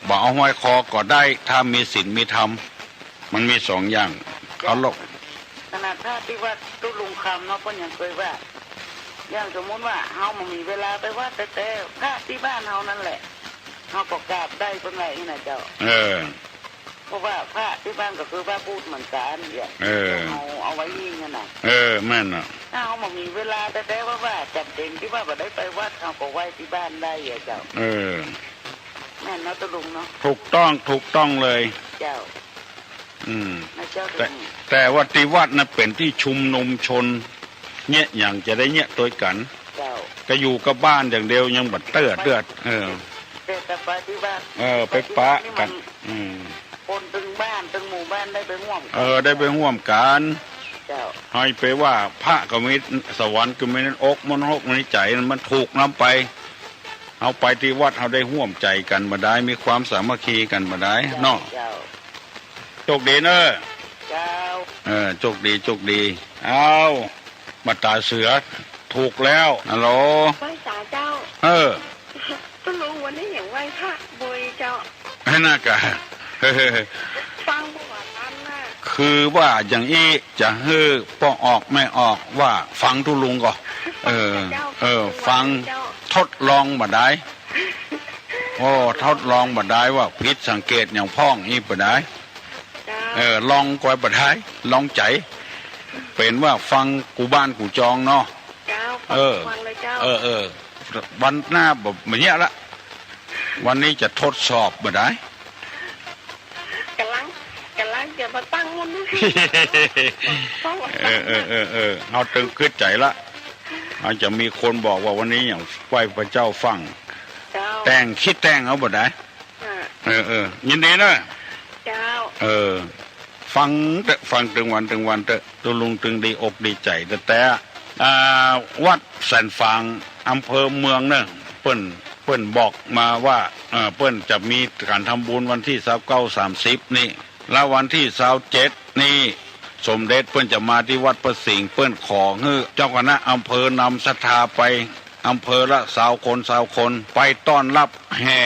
บ่เอาห้อยคอก็ได้ ถ้ามีศีลมีธรรม มันมีสองอย่าง เจ้า เคารพ ขนาดพระตี้วัดตุ๊ลุงคำเนาะ เปิ้นยังเกยว่า อย่างสมมุติว่าเฮาบ่มีเวลาไปวัด แต่ แต่พระตี้บ้านเฮานั่นแหละ เฮาก็กราบได้ เปิ้นว่าอี้นะเจ้า เออ เพราะว่าพระตี้บ้านก็คือพระพุทธเหมือนกั๋นเนี่ย เออ เฮาเอาไว้หิ้งนั่นน่ะ เออ แม่นน่ะ ถ้าเฮาบ่มีเวลา แต่ แต่ว่า ว่าจ๋ำเป๋นตี้ว่าบ่ได้ไปวัด เฮาก็ไหว้ตี้บ้านได้อะเจ้า เออ แม่นเนาะตุ๊ลุงเนาะ ถูกต้อง ถูกต้องเลย เจ้า อืม นะเจ้า แต่ ตุ๊ลุง แต่ว่าตี้วัดน่ะเป๋นตี้ชุมนุมชน เยียะหยังจะได้เยียะตวยกั๋น เจ้า ก็อยู่กับบ้านอย่างเดียวยังบ่เตื้อ เตื้อ เออ จะไปตี้วัด เออ ไปปะกั๋น ไปตี้วัดนี่มัน อืม คนตึงบ้านตึงหมู่บ้านได้ไปฮ่วมกั๋น เออ ได้ไปฮ่วมกั๋น เจ้า หื้อไปว่าพระก็มี สวรรค์ก็มีในอกมนุษย์ก็มีในใจ๋ มันถูกนำไป เฮาไปตี้วัด เฮาได้ฮ่วมใจ๋กั๋นบ่ดาย มีความสามัคคีกั๋นบ่ดาย เจ้า เนาะ เจ้า โจคดีเน่อ เจ้า เออ โจคดี โจคดี เอ้า บ่าต๋าเสือ ถูกแล้ว ฮัลโหล ไหว้สาเจ้า เออ ตุ๊ลุง วันนี้หยังไหว้พระบ่อยเจ้า อันนั้นกะ ฟังบ่ทันน่ะ คือว่าอย่างอี้ จะหื้อป้อออกแม่ออกว่าฟังตุ๊ลุงก่อ เออ เจ้า เออ ฟัง เจ้า ทดลองบ่ดาย โอ้ ทดลองบ่ดายว่าผิดสังเกตหยังพ่องอี้บ่ดาย เจ้า เออ ลองก้อยบ่ดาย ลองใจ๋ เป๋นว่าฟังกู้บ้านกู้จองเนาะ เจ้า เออ ฟังเลยเจ้า เออ เออ วันหน้าบ่ บ่เยียะละ วันนี้จะทดสอบบ่ดาย ก่ำลัง ก่ำลังจะมาตั้งมุ่น เออ เออ เออ เออ เฮาตึงกึ๊ดใจ๋ละ อาจจะมีคนบอกว่าวันนี้หยังไหว้พระเจ้าฟัง เจ้า แต่ง กึ๊ดแต่งเอาบ่ดาย อ่า เออ เออ ยินดีเน่อ เจ้า เออ ฟังเต๊อะ ฟังตึงวันตึงวันเต๊อะ ตุ๊ลุงตึงดีอกดีใจ๋แต๊ๆ อ่า วัดแสนฝาง อำเภอเมืองเน่อ เปิ้น เปิ้นบอกมาว่า เอ่อ เปิ้นจะมีก๋านทำบุญวันตี้ซาวเก้า สามสิบ นี่ และวันตี้ซาวเจ็ด นี่ สมเด็จเปิ้นจะมาตี้วัดพระสิงห์ เปิ้นขอหื้อเจ้าคณะอำเภอนำศรัทธาไป อำเภอละซาวคน ซาวคน ไปต้อนฮับแห่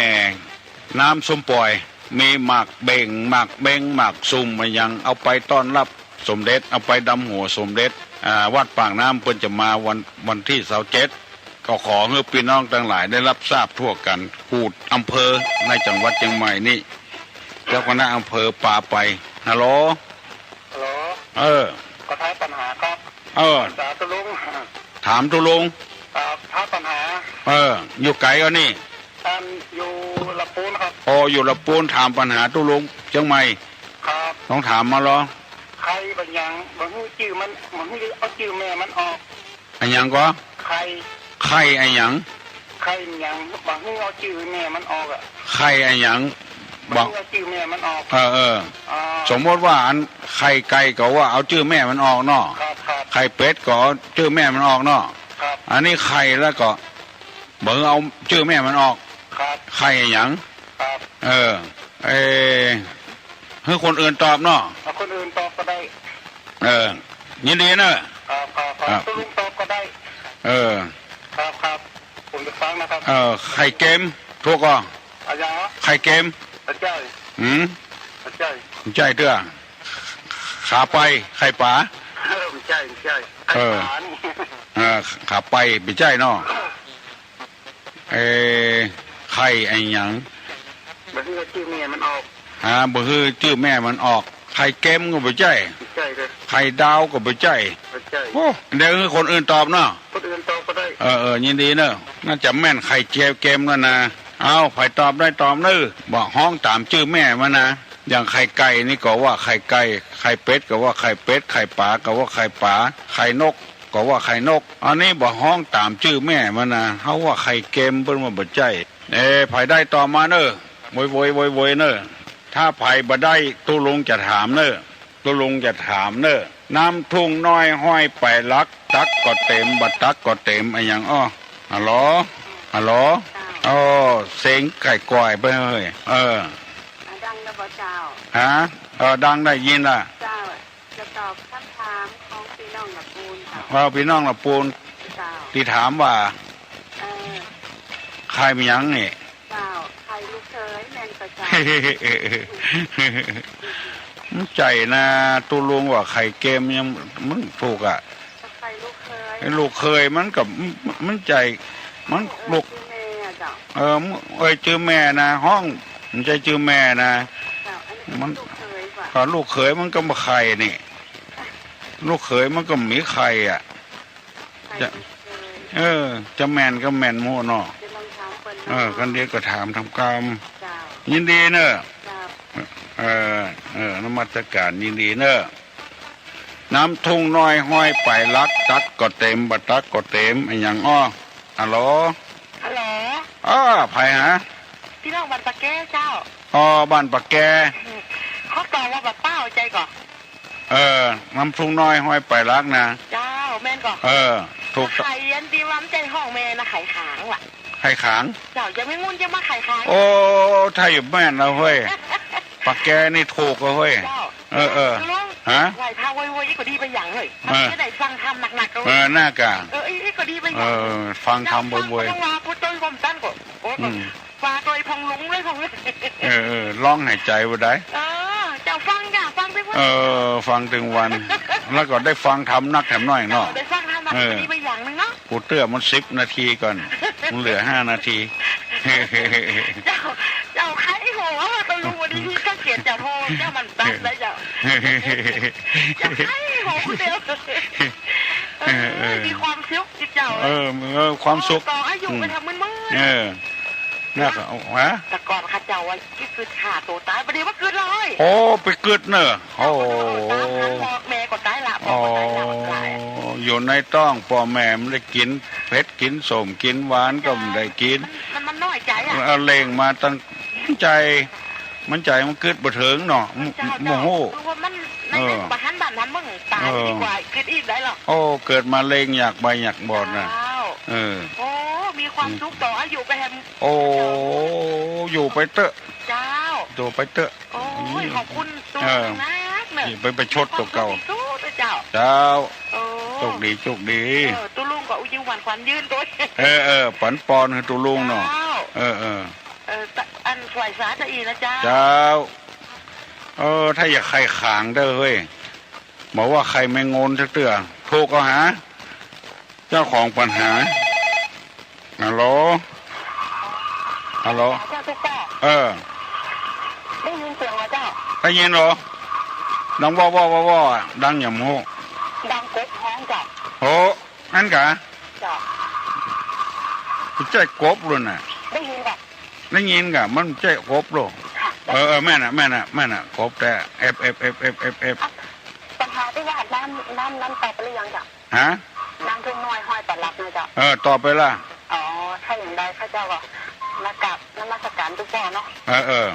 น้ำส้มป่อย มีหมากเบ่ง หมากเบ้ง หมากสุ่มอะหยัง เอาไปต้อนฮับสมเด็จ เอาไปดำหัวสมเด็จ อ่า วัดปากน้ำเปิ้นจะมาวัน วันตี้ซาวเจ็ด ก็ขอหื้อปี้น้องตังหลายได้ฮับทราบทั่วกั๋น กู้อำเภอในจังหวัดเจียงใหม่นี่ เจ้าคณะอำเภอปาไป ฮัลโหล ฮัลโหล เออ ก็ถามปัญหาครับ เออ สาธุลุง ถามตุ๊ลุง ครับ ถามปัญหา เออ อยู่ไก๋ก่อนี่ อันอยู่ลำปูนครับ อ๋อ อยู่ลำปูน ถามปัญหาตุ๊ลุงเจียงใหม่ ครับ ต้องถามมาลอ ใค่บ่าหยัง บ่หื้อจื้อมัน บ่หื้อเอาจื้อแม่มันออก อะหยังก่อ ใค่ ใค่อะหยัง ใค่หยัง บ่หื้อเอาจื้อแม่มันออกอะ ใค่อะหยัง บ่ บ่หื้อเอาจื้อแม่มันออก เออ เออ อ๋อ สมมติว่าอันไข่ไก่ก็ว่าเอาจื้อแม่มันออกเนาะ ครับ ครับ ไข่เป็ดก็เอาจื้อแม่มันออกเนาะ ครับ อันนี้ใค่แล้วก็บ่เอาจื้อแม่มันออก ครับ ใค่อะหยัง ครับ เออ เออ หื้อคนอื่นตอบเนาะ เอาคนอื่นตอบก็ได้ เออ ยินดีเนอะ ครับ ครับ ครับ ครับ ตุ๊ลุงตอบก็ได้ เออ ครับ ครับ ผมจะฟังนะครับ เออ ใค่เกม ถูกก่อ อะหยัง ใค่เกม บ่ใจ้ หืม บ่ใจ้ บ่ใจ้เตื้อ ขาไป ใค่ป๋า เออ บ่ใจ้ บ่ใจ้ เออ ใค่ป๋านี่ เออ ขาไป บ่ใจ้เนาะ เออ ใค่อะหยัง บ่หื้อจื้อแม่มันออก ฮะ บ่หื้อจื้อแม่มันออก ใค่เกมก็บ่ใจ้ บ่ใจ้เลย ใค่ดาวก็บ่ใจ้ บ่ใจ้ โอ้ เดี๋ยวหื้อคนอื่นตอบเนาะ คนอื่นตอบก็ได้ เออ เออ ยินดีเนอะ น่าจะแม่นใค่เกมแล้วนะ เอา ใผตอบได้ตอบเน่อ บ่ฮ้องต๋ามจื้อแม่มันนะ อย่างไข่ไก่นี่ก็ว่าไข่ไก่ ไข่เป็ดก็ว่าไข่เป็ด ไข่ป๋าก็ว่าไข่ป๋า ไข่นก ก็ว่าไข่นก อันนี้บ่ฮ้องต๋ามจื้อแม่มันนะ เฮาว่าไข่เกม เปิ้นว่าบ่ใจ้ เออ ใผได้ตอบมาเน่อ โวยโวยโวยโวยเน่อ ถ้าใผบ่ได้ ตุ๊ลุงจะถามเน่อ ตุ๊ลุงจะถามเน่อ น้ำทุ่งน้อยห้อยไปหลัก ตักก็เต๋ม บ่ตักก็เต๋ม อะหยังอ้อ ฮัลโหล ฮัลโหล อ้อ เสียงไก่ก่อยไปเฮ้ย เออ อ่ะ ดังแล้วบ่เจ้า ฮะ เออ ดัง ได้ยินละ เจ้า จะตอบคำถามของปี้น้องละปูนเจ้า เออ ปี้น้องละปูน เจ้า ตี้ถามว่า เออ ใค่อะหยังนี่ เจ้า ใค่ลูกเขยแม่นบ่เจ้า มันใจ้นะ ตุ๊ลุงว่าใค่เกมยัง มันถูกอะ ใค่ลูกเขย ไอ้ลูกเขยมันก็ มันใจ้ มัน เออ ลูก จื้อแม่อะเจ้า เออ เอ่ยจื้อแม่นะ ฮ้อง บ่ใจ้จื้อแม่นะ เจ้า อันนี้ มัน ลูกเขยกว่า ก็ลูกเขยมันก็บ่ใค่นี่ ลูกเขยมันก็บ่มีใค่อะ ใค่ จะ ลูกเขย เออ จะแม่นก็แม่นหมดเนาะ จะลองถามเปิ้น เออ เนาะ คันเดียวก็ถามทำกรรม เจ้า ยินดีเน่อ เจ้า เออ เออ นมัสการยินดีเน่อ น้ำทุ่งน้อยห้อยไปหลัก ตักก็เต๋ม บ่ตักก็เต๋ม อะหยังอ้อ ฮัลโหล ฮัลโหล อ้อ ใผฮะ พี่น้องบ้านปะแกเจ้า อ๋อ บ้านปะแก อืม เขาตอบว่าบ่าเป้าใจก่อ เออ น้ำทุ่งน้อยห้วยป่ายหลักนะ เจ้า แม่นก่อ เออ ถูก ไข่อันตี้ว่ามันใจ้ฮ้องแม่นะ ไข่ขางว่ะ ไข่ขาง เจ้า ยังไม่งุ่นจะมาไข่ขาง โอ้ ถ้าอยู่แม่นแล้วเฮ้ย ปะแกนี่ถูกแล้วเฮ้ย เจ้า เออ เออ ลุง ฮะ ไหว้พระโวยๆ อีกก็ดีไปอย่างเลย เออ มันจะได้ฟังธรรมหนักๆ ก็ เออ น่ากะ เออ อีกก็ดีไปอย่าง เออ ฟังธรรมบ่อยๆ เจ้า ฟังก็ต้องว่า ผู้ต้นความตั้นก็ โอ้ อืม ว่าโดยพองลุงเลยพองลุง เออ เออ ร้องหายใจบ่ได้ เออ เจ้าฟังจ้ะ ฟังไปว่า เออ ฟังตึงวัน แล้วก็ได้ฟังธรรมนักแถมน้อยเนาะ เออ ได้ฟังธรรมนัก เออ ดีไปอย่างหนึ่งเนาะ กูเตื้อมันสิบนาทีก่อน มันเหลือห้านาที เจ้า เจ้าใครโหว่าตกลงวันนี้พี่ก็เขียนเจ้าโทร เจ้ามันตัดแล้วเจ้า เจ้าใครโหเดียว เออ เออ มีความสุขจิตเจ้า เออ เออ ความสุข ต่ออายุ อืม ไปทำมึนๆ เออ น่าจะ ฮะ แต่ก่อนข้าเจ้าว่า กึ๊ดฆ่าตั๋วต๋าย บ่ดีว่ากึ๊ดเลย โอ้ ไปกึ๊ดเน่อ โอ้ ต๋ามหันพ่อแม่ก็ต๋ายละ พ่อก็ต๋ายละ อ๋อ ต๋าย อยู่ในต๊องป้อแม่บ่ได้กิ๋นเผ็ด กิ๋นส้ม กิ๋นหวานก็บ่ได้กิ๋น มัน มัน มันน้อยใจ๋อะ เอาเล็งมาตั้งใจ๋ มันใจ๋มันกึ๊ดบ่เถิงเนาะ เจ้า โมโห เจ้า คือว่ามัน ใน เออ ในบ่หันบ้านหันเมืองต๋าย เออ ดีกว่ากึ๊ดอีกได้หรอก โอ้ เกิดมาเล็งอยากใบ้อยากบอดน่ะ เจ้า เออ โอ้ มีความสุขต่ออายุไปแฮม โอ้ อยู่ไปเต๊อะ เจ้า อยู่ไปเต๊อะ โอ้ย ขอบคุณตุ๊ลุงนักเน่อ เออ อย่าไปประชดตั๋วเก่า ขอบคุณที่สุดเลยเจ้า เจ้า โอ้ โชคดี โชคดี เออ ตุ๊ลุงก็อายุหวานขวัญยืนตวย เออ เออ ปันปอนหื้อตุ๊ลุงเนาะ เจ้า เออ เออ เออ อันสวยสาจะอีนะเจ้า เจ้า เออ ถ้าอยากไข่ขางเต๊อะเฮ้ย บอกว่าไข่แมงงนสักเตื้อ โทรก็หา เจ้าของปัญหา ฮัลโหล ฮัลโหล เจ้าตุ๊กตา เออ ได้ยินเสียงไหมเจ้า ได้ยินเหรอ ดังว่อว่อว่อว่ออะ ดังอย่างโมโห ดังกบฮ้องเจ้า โห อั้นกะ เจ้า บ่ใจ้กบเลยน่ะ ได้ยินเจ้า ได้ยินกะ มันบ่ใจ้กบเลย ค่ะ เออ เออ แม่นน่ะ แม่นน่ะ แม่นน่ะ กบแต๊ เอฟ เอฟ เอฟ เอฟ เอฟ เอฟ ปัญหาตี้ว่าน้ำ น้ำ น้ำตอบไปหรือยังเจ้า ฮะ น้ำทุ่งน้อยห้วยป่ายหลักนะเจ้า เออ ตอบไปละ อ๋อ ถ้าอย่างใดข้าเจ้าก็มากราบนมัสการตุ๊กตาเนาะ เออ เออ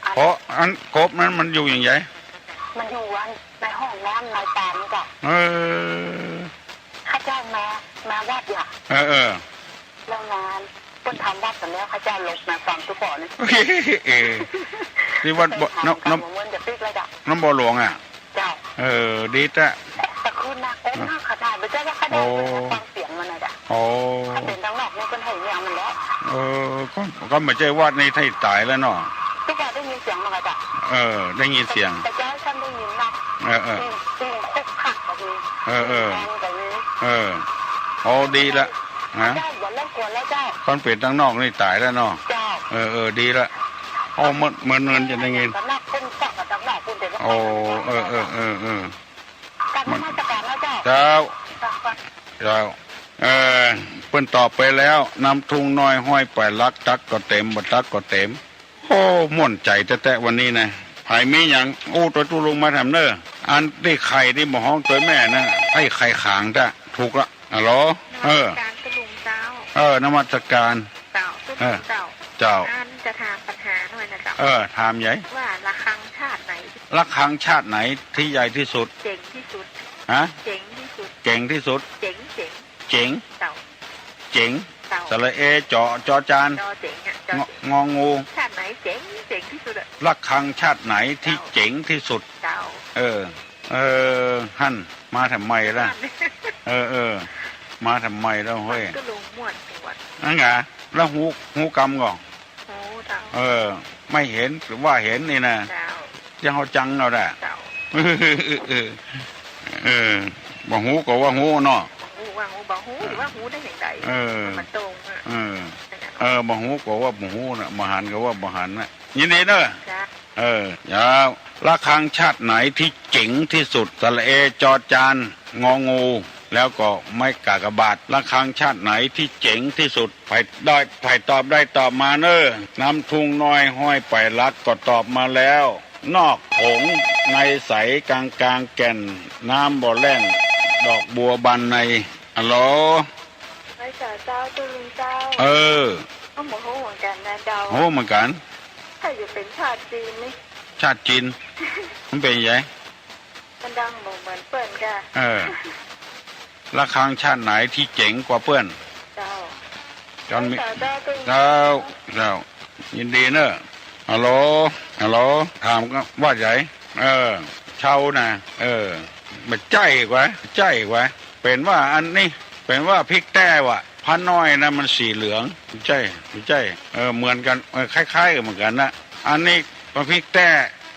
อัน เพราะอันกบนั้นมันอยู่อย่างใด มันอยู่อันในห้องน้ำในตานี่เจ้า เออ ข้าเจ้ามา มาวัดเนี่ย เออ เออ แล้วงานเปิ้นทำวัดกั๋นแล้ว ข้าเจ้าลงมาฟังตุ๊กตานี่ เออ ตี้วัดบ่อ น้ำ น้ำ เหมือนจะปิ๊กแล้วเจ้า น้ำบ่อหลวงอะ เจ้า เออ ดีแต๊ แต่คืนน่ากลัวมากขนาด บ่ใจ้ว่าข้าเจ้า โอ้ เปิ้นฟังเสียงมันนะเจ้า โอ้ ถ้าเป๋นตางนอกนี่เปิ้นไห้แนวมันแล้ว เออ ก็ ก็บ่ใจ้วัดนี่ไห้ต๋ายแล้วเนาะ ตุ๊กตาได้ยินเสียงมันก็เจ้า เออ ได้ยินเสียง แต่เจ้าท่านได้ยินเนาะ เออ เออ ปิ้ง ปิ้งคุกคักแบบนี้ เออ เออ แพงแบบนี้ เออ โอ้ ดีละ ฮะ เจ้า บ่รบกวนแล้วเจ้า คันเป๋นตางนอกนี่ต๋ายแล้วเนาะ เจ้า เออ เออ ดีละ โอ้ เหมือน เหมือน เหมือนจะได้ยิน ตางนอกเปิ้นฟังกั๋นตางนอกเปิ้นจะ โอ้ เออ เออ เออ เออ กราบนมัสการนะเจ้า เจ้า เจ้า เจ้า เออ เปิ้นตอบไปแล้ว น้ำทุ่งน้อยห้วยป่ายหลัก ตักก็เต๋ม บ่ตักก็เต๋ม โอ้ ม่วนใจ๋แต๊ๆ วันนี้นะ ใผมีหยังอู้ตวยตุ๊ลุงมาแถมเน่อ อันตี้ไข่ตี้บ่ฮ้องตวยแม่นะ ไอ้ไข่ขางแต๊ ถูกละ ฮัลโหล เออ นมัสการตุ๊ลุงเจ้า เออ นมัสการ เจ้า ตุ๊ลุงเจ้า เออ เจ้า อันจะถามปัญหาหน่อยนะเจ้า เออ ถามใหญ่ ว่าระฆังชาติไหน ระฆังชาติไหนตี้ใหญ่ตี้สุด เจ๋งตี้สุด ฮะ เจ๋งตี้สุด เจ๋งตี้สุด เจ๋ง เจ๋ง เจ๋ง เจ้า เจ๋ง เจ้า สระเอ จอ จอจาน จอเจ๋งอะ จอเจ๋ง งอ งองู ชาติไหนเจ๋ง เจ๋งตี้สุดอะ ระฆังชาติไหนตี้ เจ้า เจ๋งตี้สุด เจ้า เออ เออ หั้น มาทำไมล่ะ หั้น เออ เออ มาทำไมแล้วเฮ้ย ตุ๊ลุงม่วน ม่วน อั้นกะ แล้วฮู้ ฮู้กำก่อ ฮู้เจ้า เออ ไม่เห็นหรือว่าเห็นนี่นะ เจ้า จะเอาจังเอาแหละ เจ้า เออ เออ บ่ฮู้ก็ว่าฮู้เนาะ ฮู้ว่าฮู้ บ่ฮู้ เออ ว่าฮู้ได้อย่างใด เออ มันตรงอะ เออ เออ บ่ฮู้ก็ว่าบ่ฮู้น่ะ บ่หันก็ว่าบ่หันน่ะ ยินดีเน่อ เจ้า เออ ยาว ระฆังชาติไหนตี้เจ๋งตี้สุด สระเอ จอจาน งองู แล้วก็ไม้กากบาท ระฆังชาติไหนตี้เจ๋งตี้สุด ใผได้ ใผตอบได้ตอบมาเน่อ น้ำทุ่งน้อยห้วยป่ายหลักก็ตอบมาแล้ว นอกผงในใส กลางกลางแก่น น้ำบ่แล่น ดอกบัวบานใน ฮัลโหล ไหว้สาเจ้า ตุ๊ลุงเจ้า เออ ก็บ่ฮู้เหมือนกั๋นนะเจ้า ฮู้เหมือนกั๋น ถ้าอยู่เป๋นชาติจีนนี่ ชาติจีน มันเป๋นไง มันดังบ่เหมือนเปิ้นก่ะ เออ ระฆังชาติไหนตี้เจ๋งกว่าเปิ้น เจ้า จอนมี เจ้า เจ้า เจ้า ยินดีเน่อ ฮัลโหล ฮัลโหล ถามว่าไง เออ เชานะ เออ บ่ใจ้กว่า ใจ้กว่า เป๋นว่าอันนี้ เป๋นว่าพริกแต้ว่ะ พระน้อยนะมันสีเหลือง ใจ้ ใจ้ เออ เหมือนกั๋น เออ คล้ายๆ กั๋นเหมือนกั๋นนะ อันนี้มันพริกแต้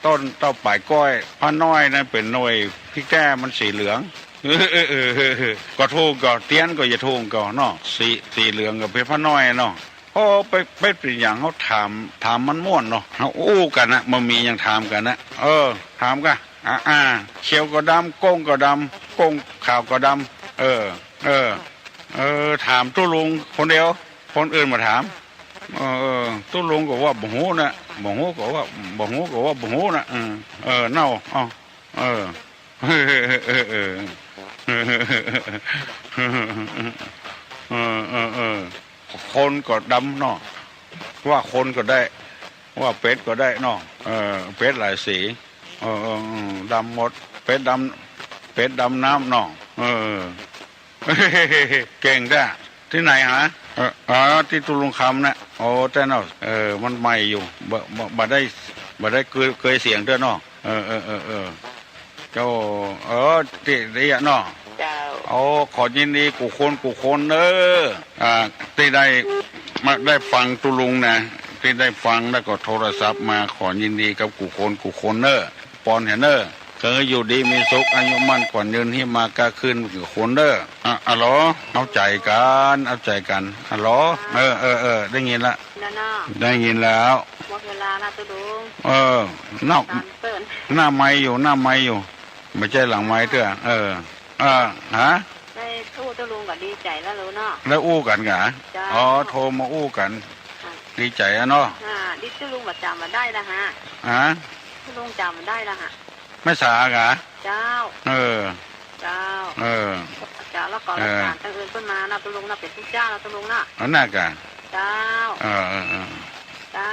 ต้นเต้าป๋ายก้อย พระน้อยนั้นเป๋นหน่วย พริกแต้มันสีเหลือง เออ เออ เออ เออ เออ ก็ถูกก่อ เตี้ยนก็อย่าถูกก่อเนาะ สี สีเหลืองก็เป๋นพระน้อยเนาะ โอ้ ไป ไปเป๋นหยัง เฮาถาม ถามมันม่วนเนาะ เฮาอู้กั๋นนะ บ่มีหยังถามกั๋นนะ เออ ถามก่ะ อ่า อ่า เขียวก็ดำ ก้งก็ดำ ก้งขาวก็ดำ เออ เออ เออ ถามตุ๊ลุงคนเดียว คนอื่นบ่ถาม เออ เออ ตุ๊ลุงก็ว่าบ่ฮู้นะ บ่ฮู้ก็ว่า บ่ฮู้ก็ว่าบ่ฮู้นะ เออ เออ เน่า เอ้า เออ เออ เออ เออ เออ เออ คนก็ดำเนาะ ว่าคนก็ได้ ว่าเป็ดก็ได้เนาะ เออ เป็ดหลายสี เออ เออ เออ ดำหมด เป็ดดำ เป็ดดำน้ำเนาะ เออ เก่งแต๊ ตี้ไหนหา เออ อ๋อ ตี้ตุ๊ลุงคำนะ โอ้ แต๊เนาะ เออ มันใหม่อยู่ บ่ บ่ บ่ได้ บ่ได้เกย เกยเสียงเตื้อเนาะ เออ เออ เออ เออ เจ้า เออ ตี้ ตี้อะเนาะ เจ้า โอ้ ขอยินดีกู้คนกู้คนเน่อ อ่า ตี้ได้ มาได้ฟังตุ๊ลุงนะ ตี้ได้ฟังแล้วก็โทรศัพท์มา ขอยินดีกับกู้คนกู้คนเน่อ ปอนเหียเน่อ ขอหื้ออยู่ดีมีสุข อายุมั่นขวัญยืน ฮี่มาก้าขึ้นกู้คนเน่อ อ่ะ อะหลอ เอาใจ๋กั๋น เอาใจ๋กั๋น อะหลอ เออ เออ เออ ได้ยินละ แล้วเนาะ ได้ยินแล้ว หมดเวลาละตุ๊ลุง เออ หน้า ตามเปิ้น หน้าไมค์อยู่ หน้าไมค์อยู่ บ่ใจ้หลังไมค์เตื้อ เออ เออ ฮะ ได้อู้ตุ๊ลุงก็ดีใจ๋แล้วลูกเนาะ ได้อู้กั๋นก่ะ เจ้า อ๋อ โทรมาอู้กั๋น ค่ะ ดีใจ๋อะเนาะ อ่า ดีตุ๊ลุงก็จ๋ำบ่ได้ละฮะ ฮะ ตุ๊ลุงจ๋ำบ่ได้ละฮะ แม่สาก่ะ เจ้า เออ เจ้า เออ เจ้า แล้วก็ เออ หลักฐานตังอื่นเปิ้นมานะตุ๊ลุงนะ เป๋นตุ๊เจ้านะตุ๊ลุงนะ อันนั้นก่ะ เจ้า เออ เออ เออ เจ้า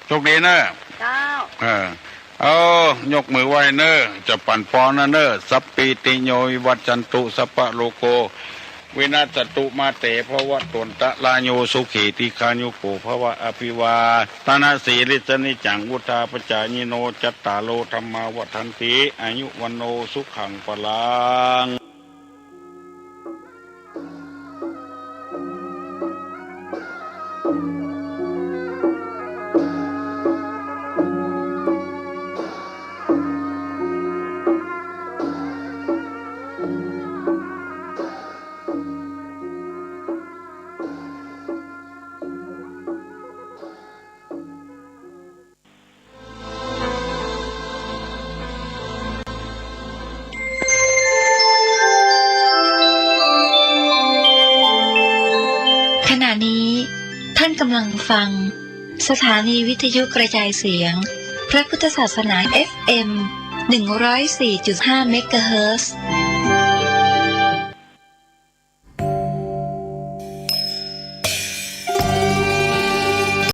โชคดีเน่อ เจ้า เออ เออ ยกมือไหว้เน่อ จะปั๋นปอนนะเน่อ สัพพีติโยวิวัจจันตุ สัพพะโรโค วินัสสะตุ มาเต ภวัตวันตะราโย สุขี ทีฆายุโก ภวะ อภิวาทะนะสีลิสสะนิจจัง วุฑฒาปะจายิโน จัตตาโร ธัมมา วัฑฒันติ อายุ วัณโณ สุขัง พลัง ขณะนี้ท่านกำลังฟังสถานีวิทยุกระจายเสียงพระพุทธศาสนา เอฟเอ็ม หนึ่งร้อยสี่จุดห้า เมกะเฮิรตซ์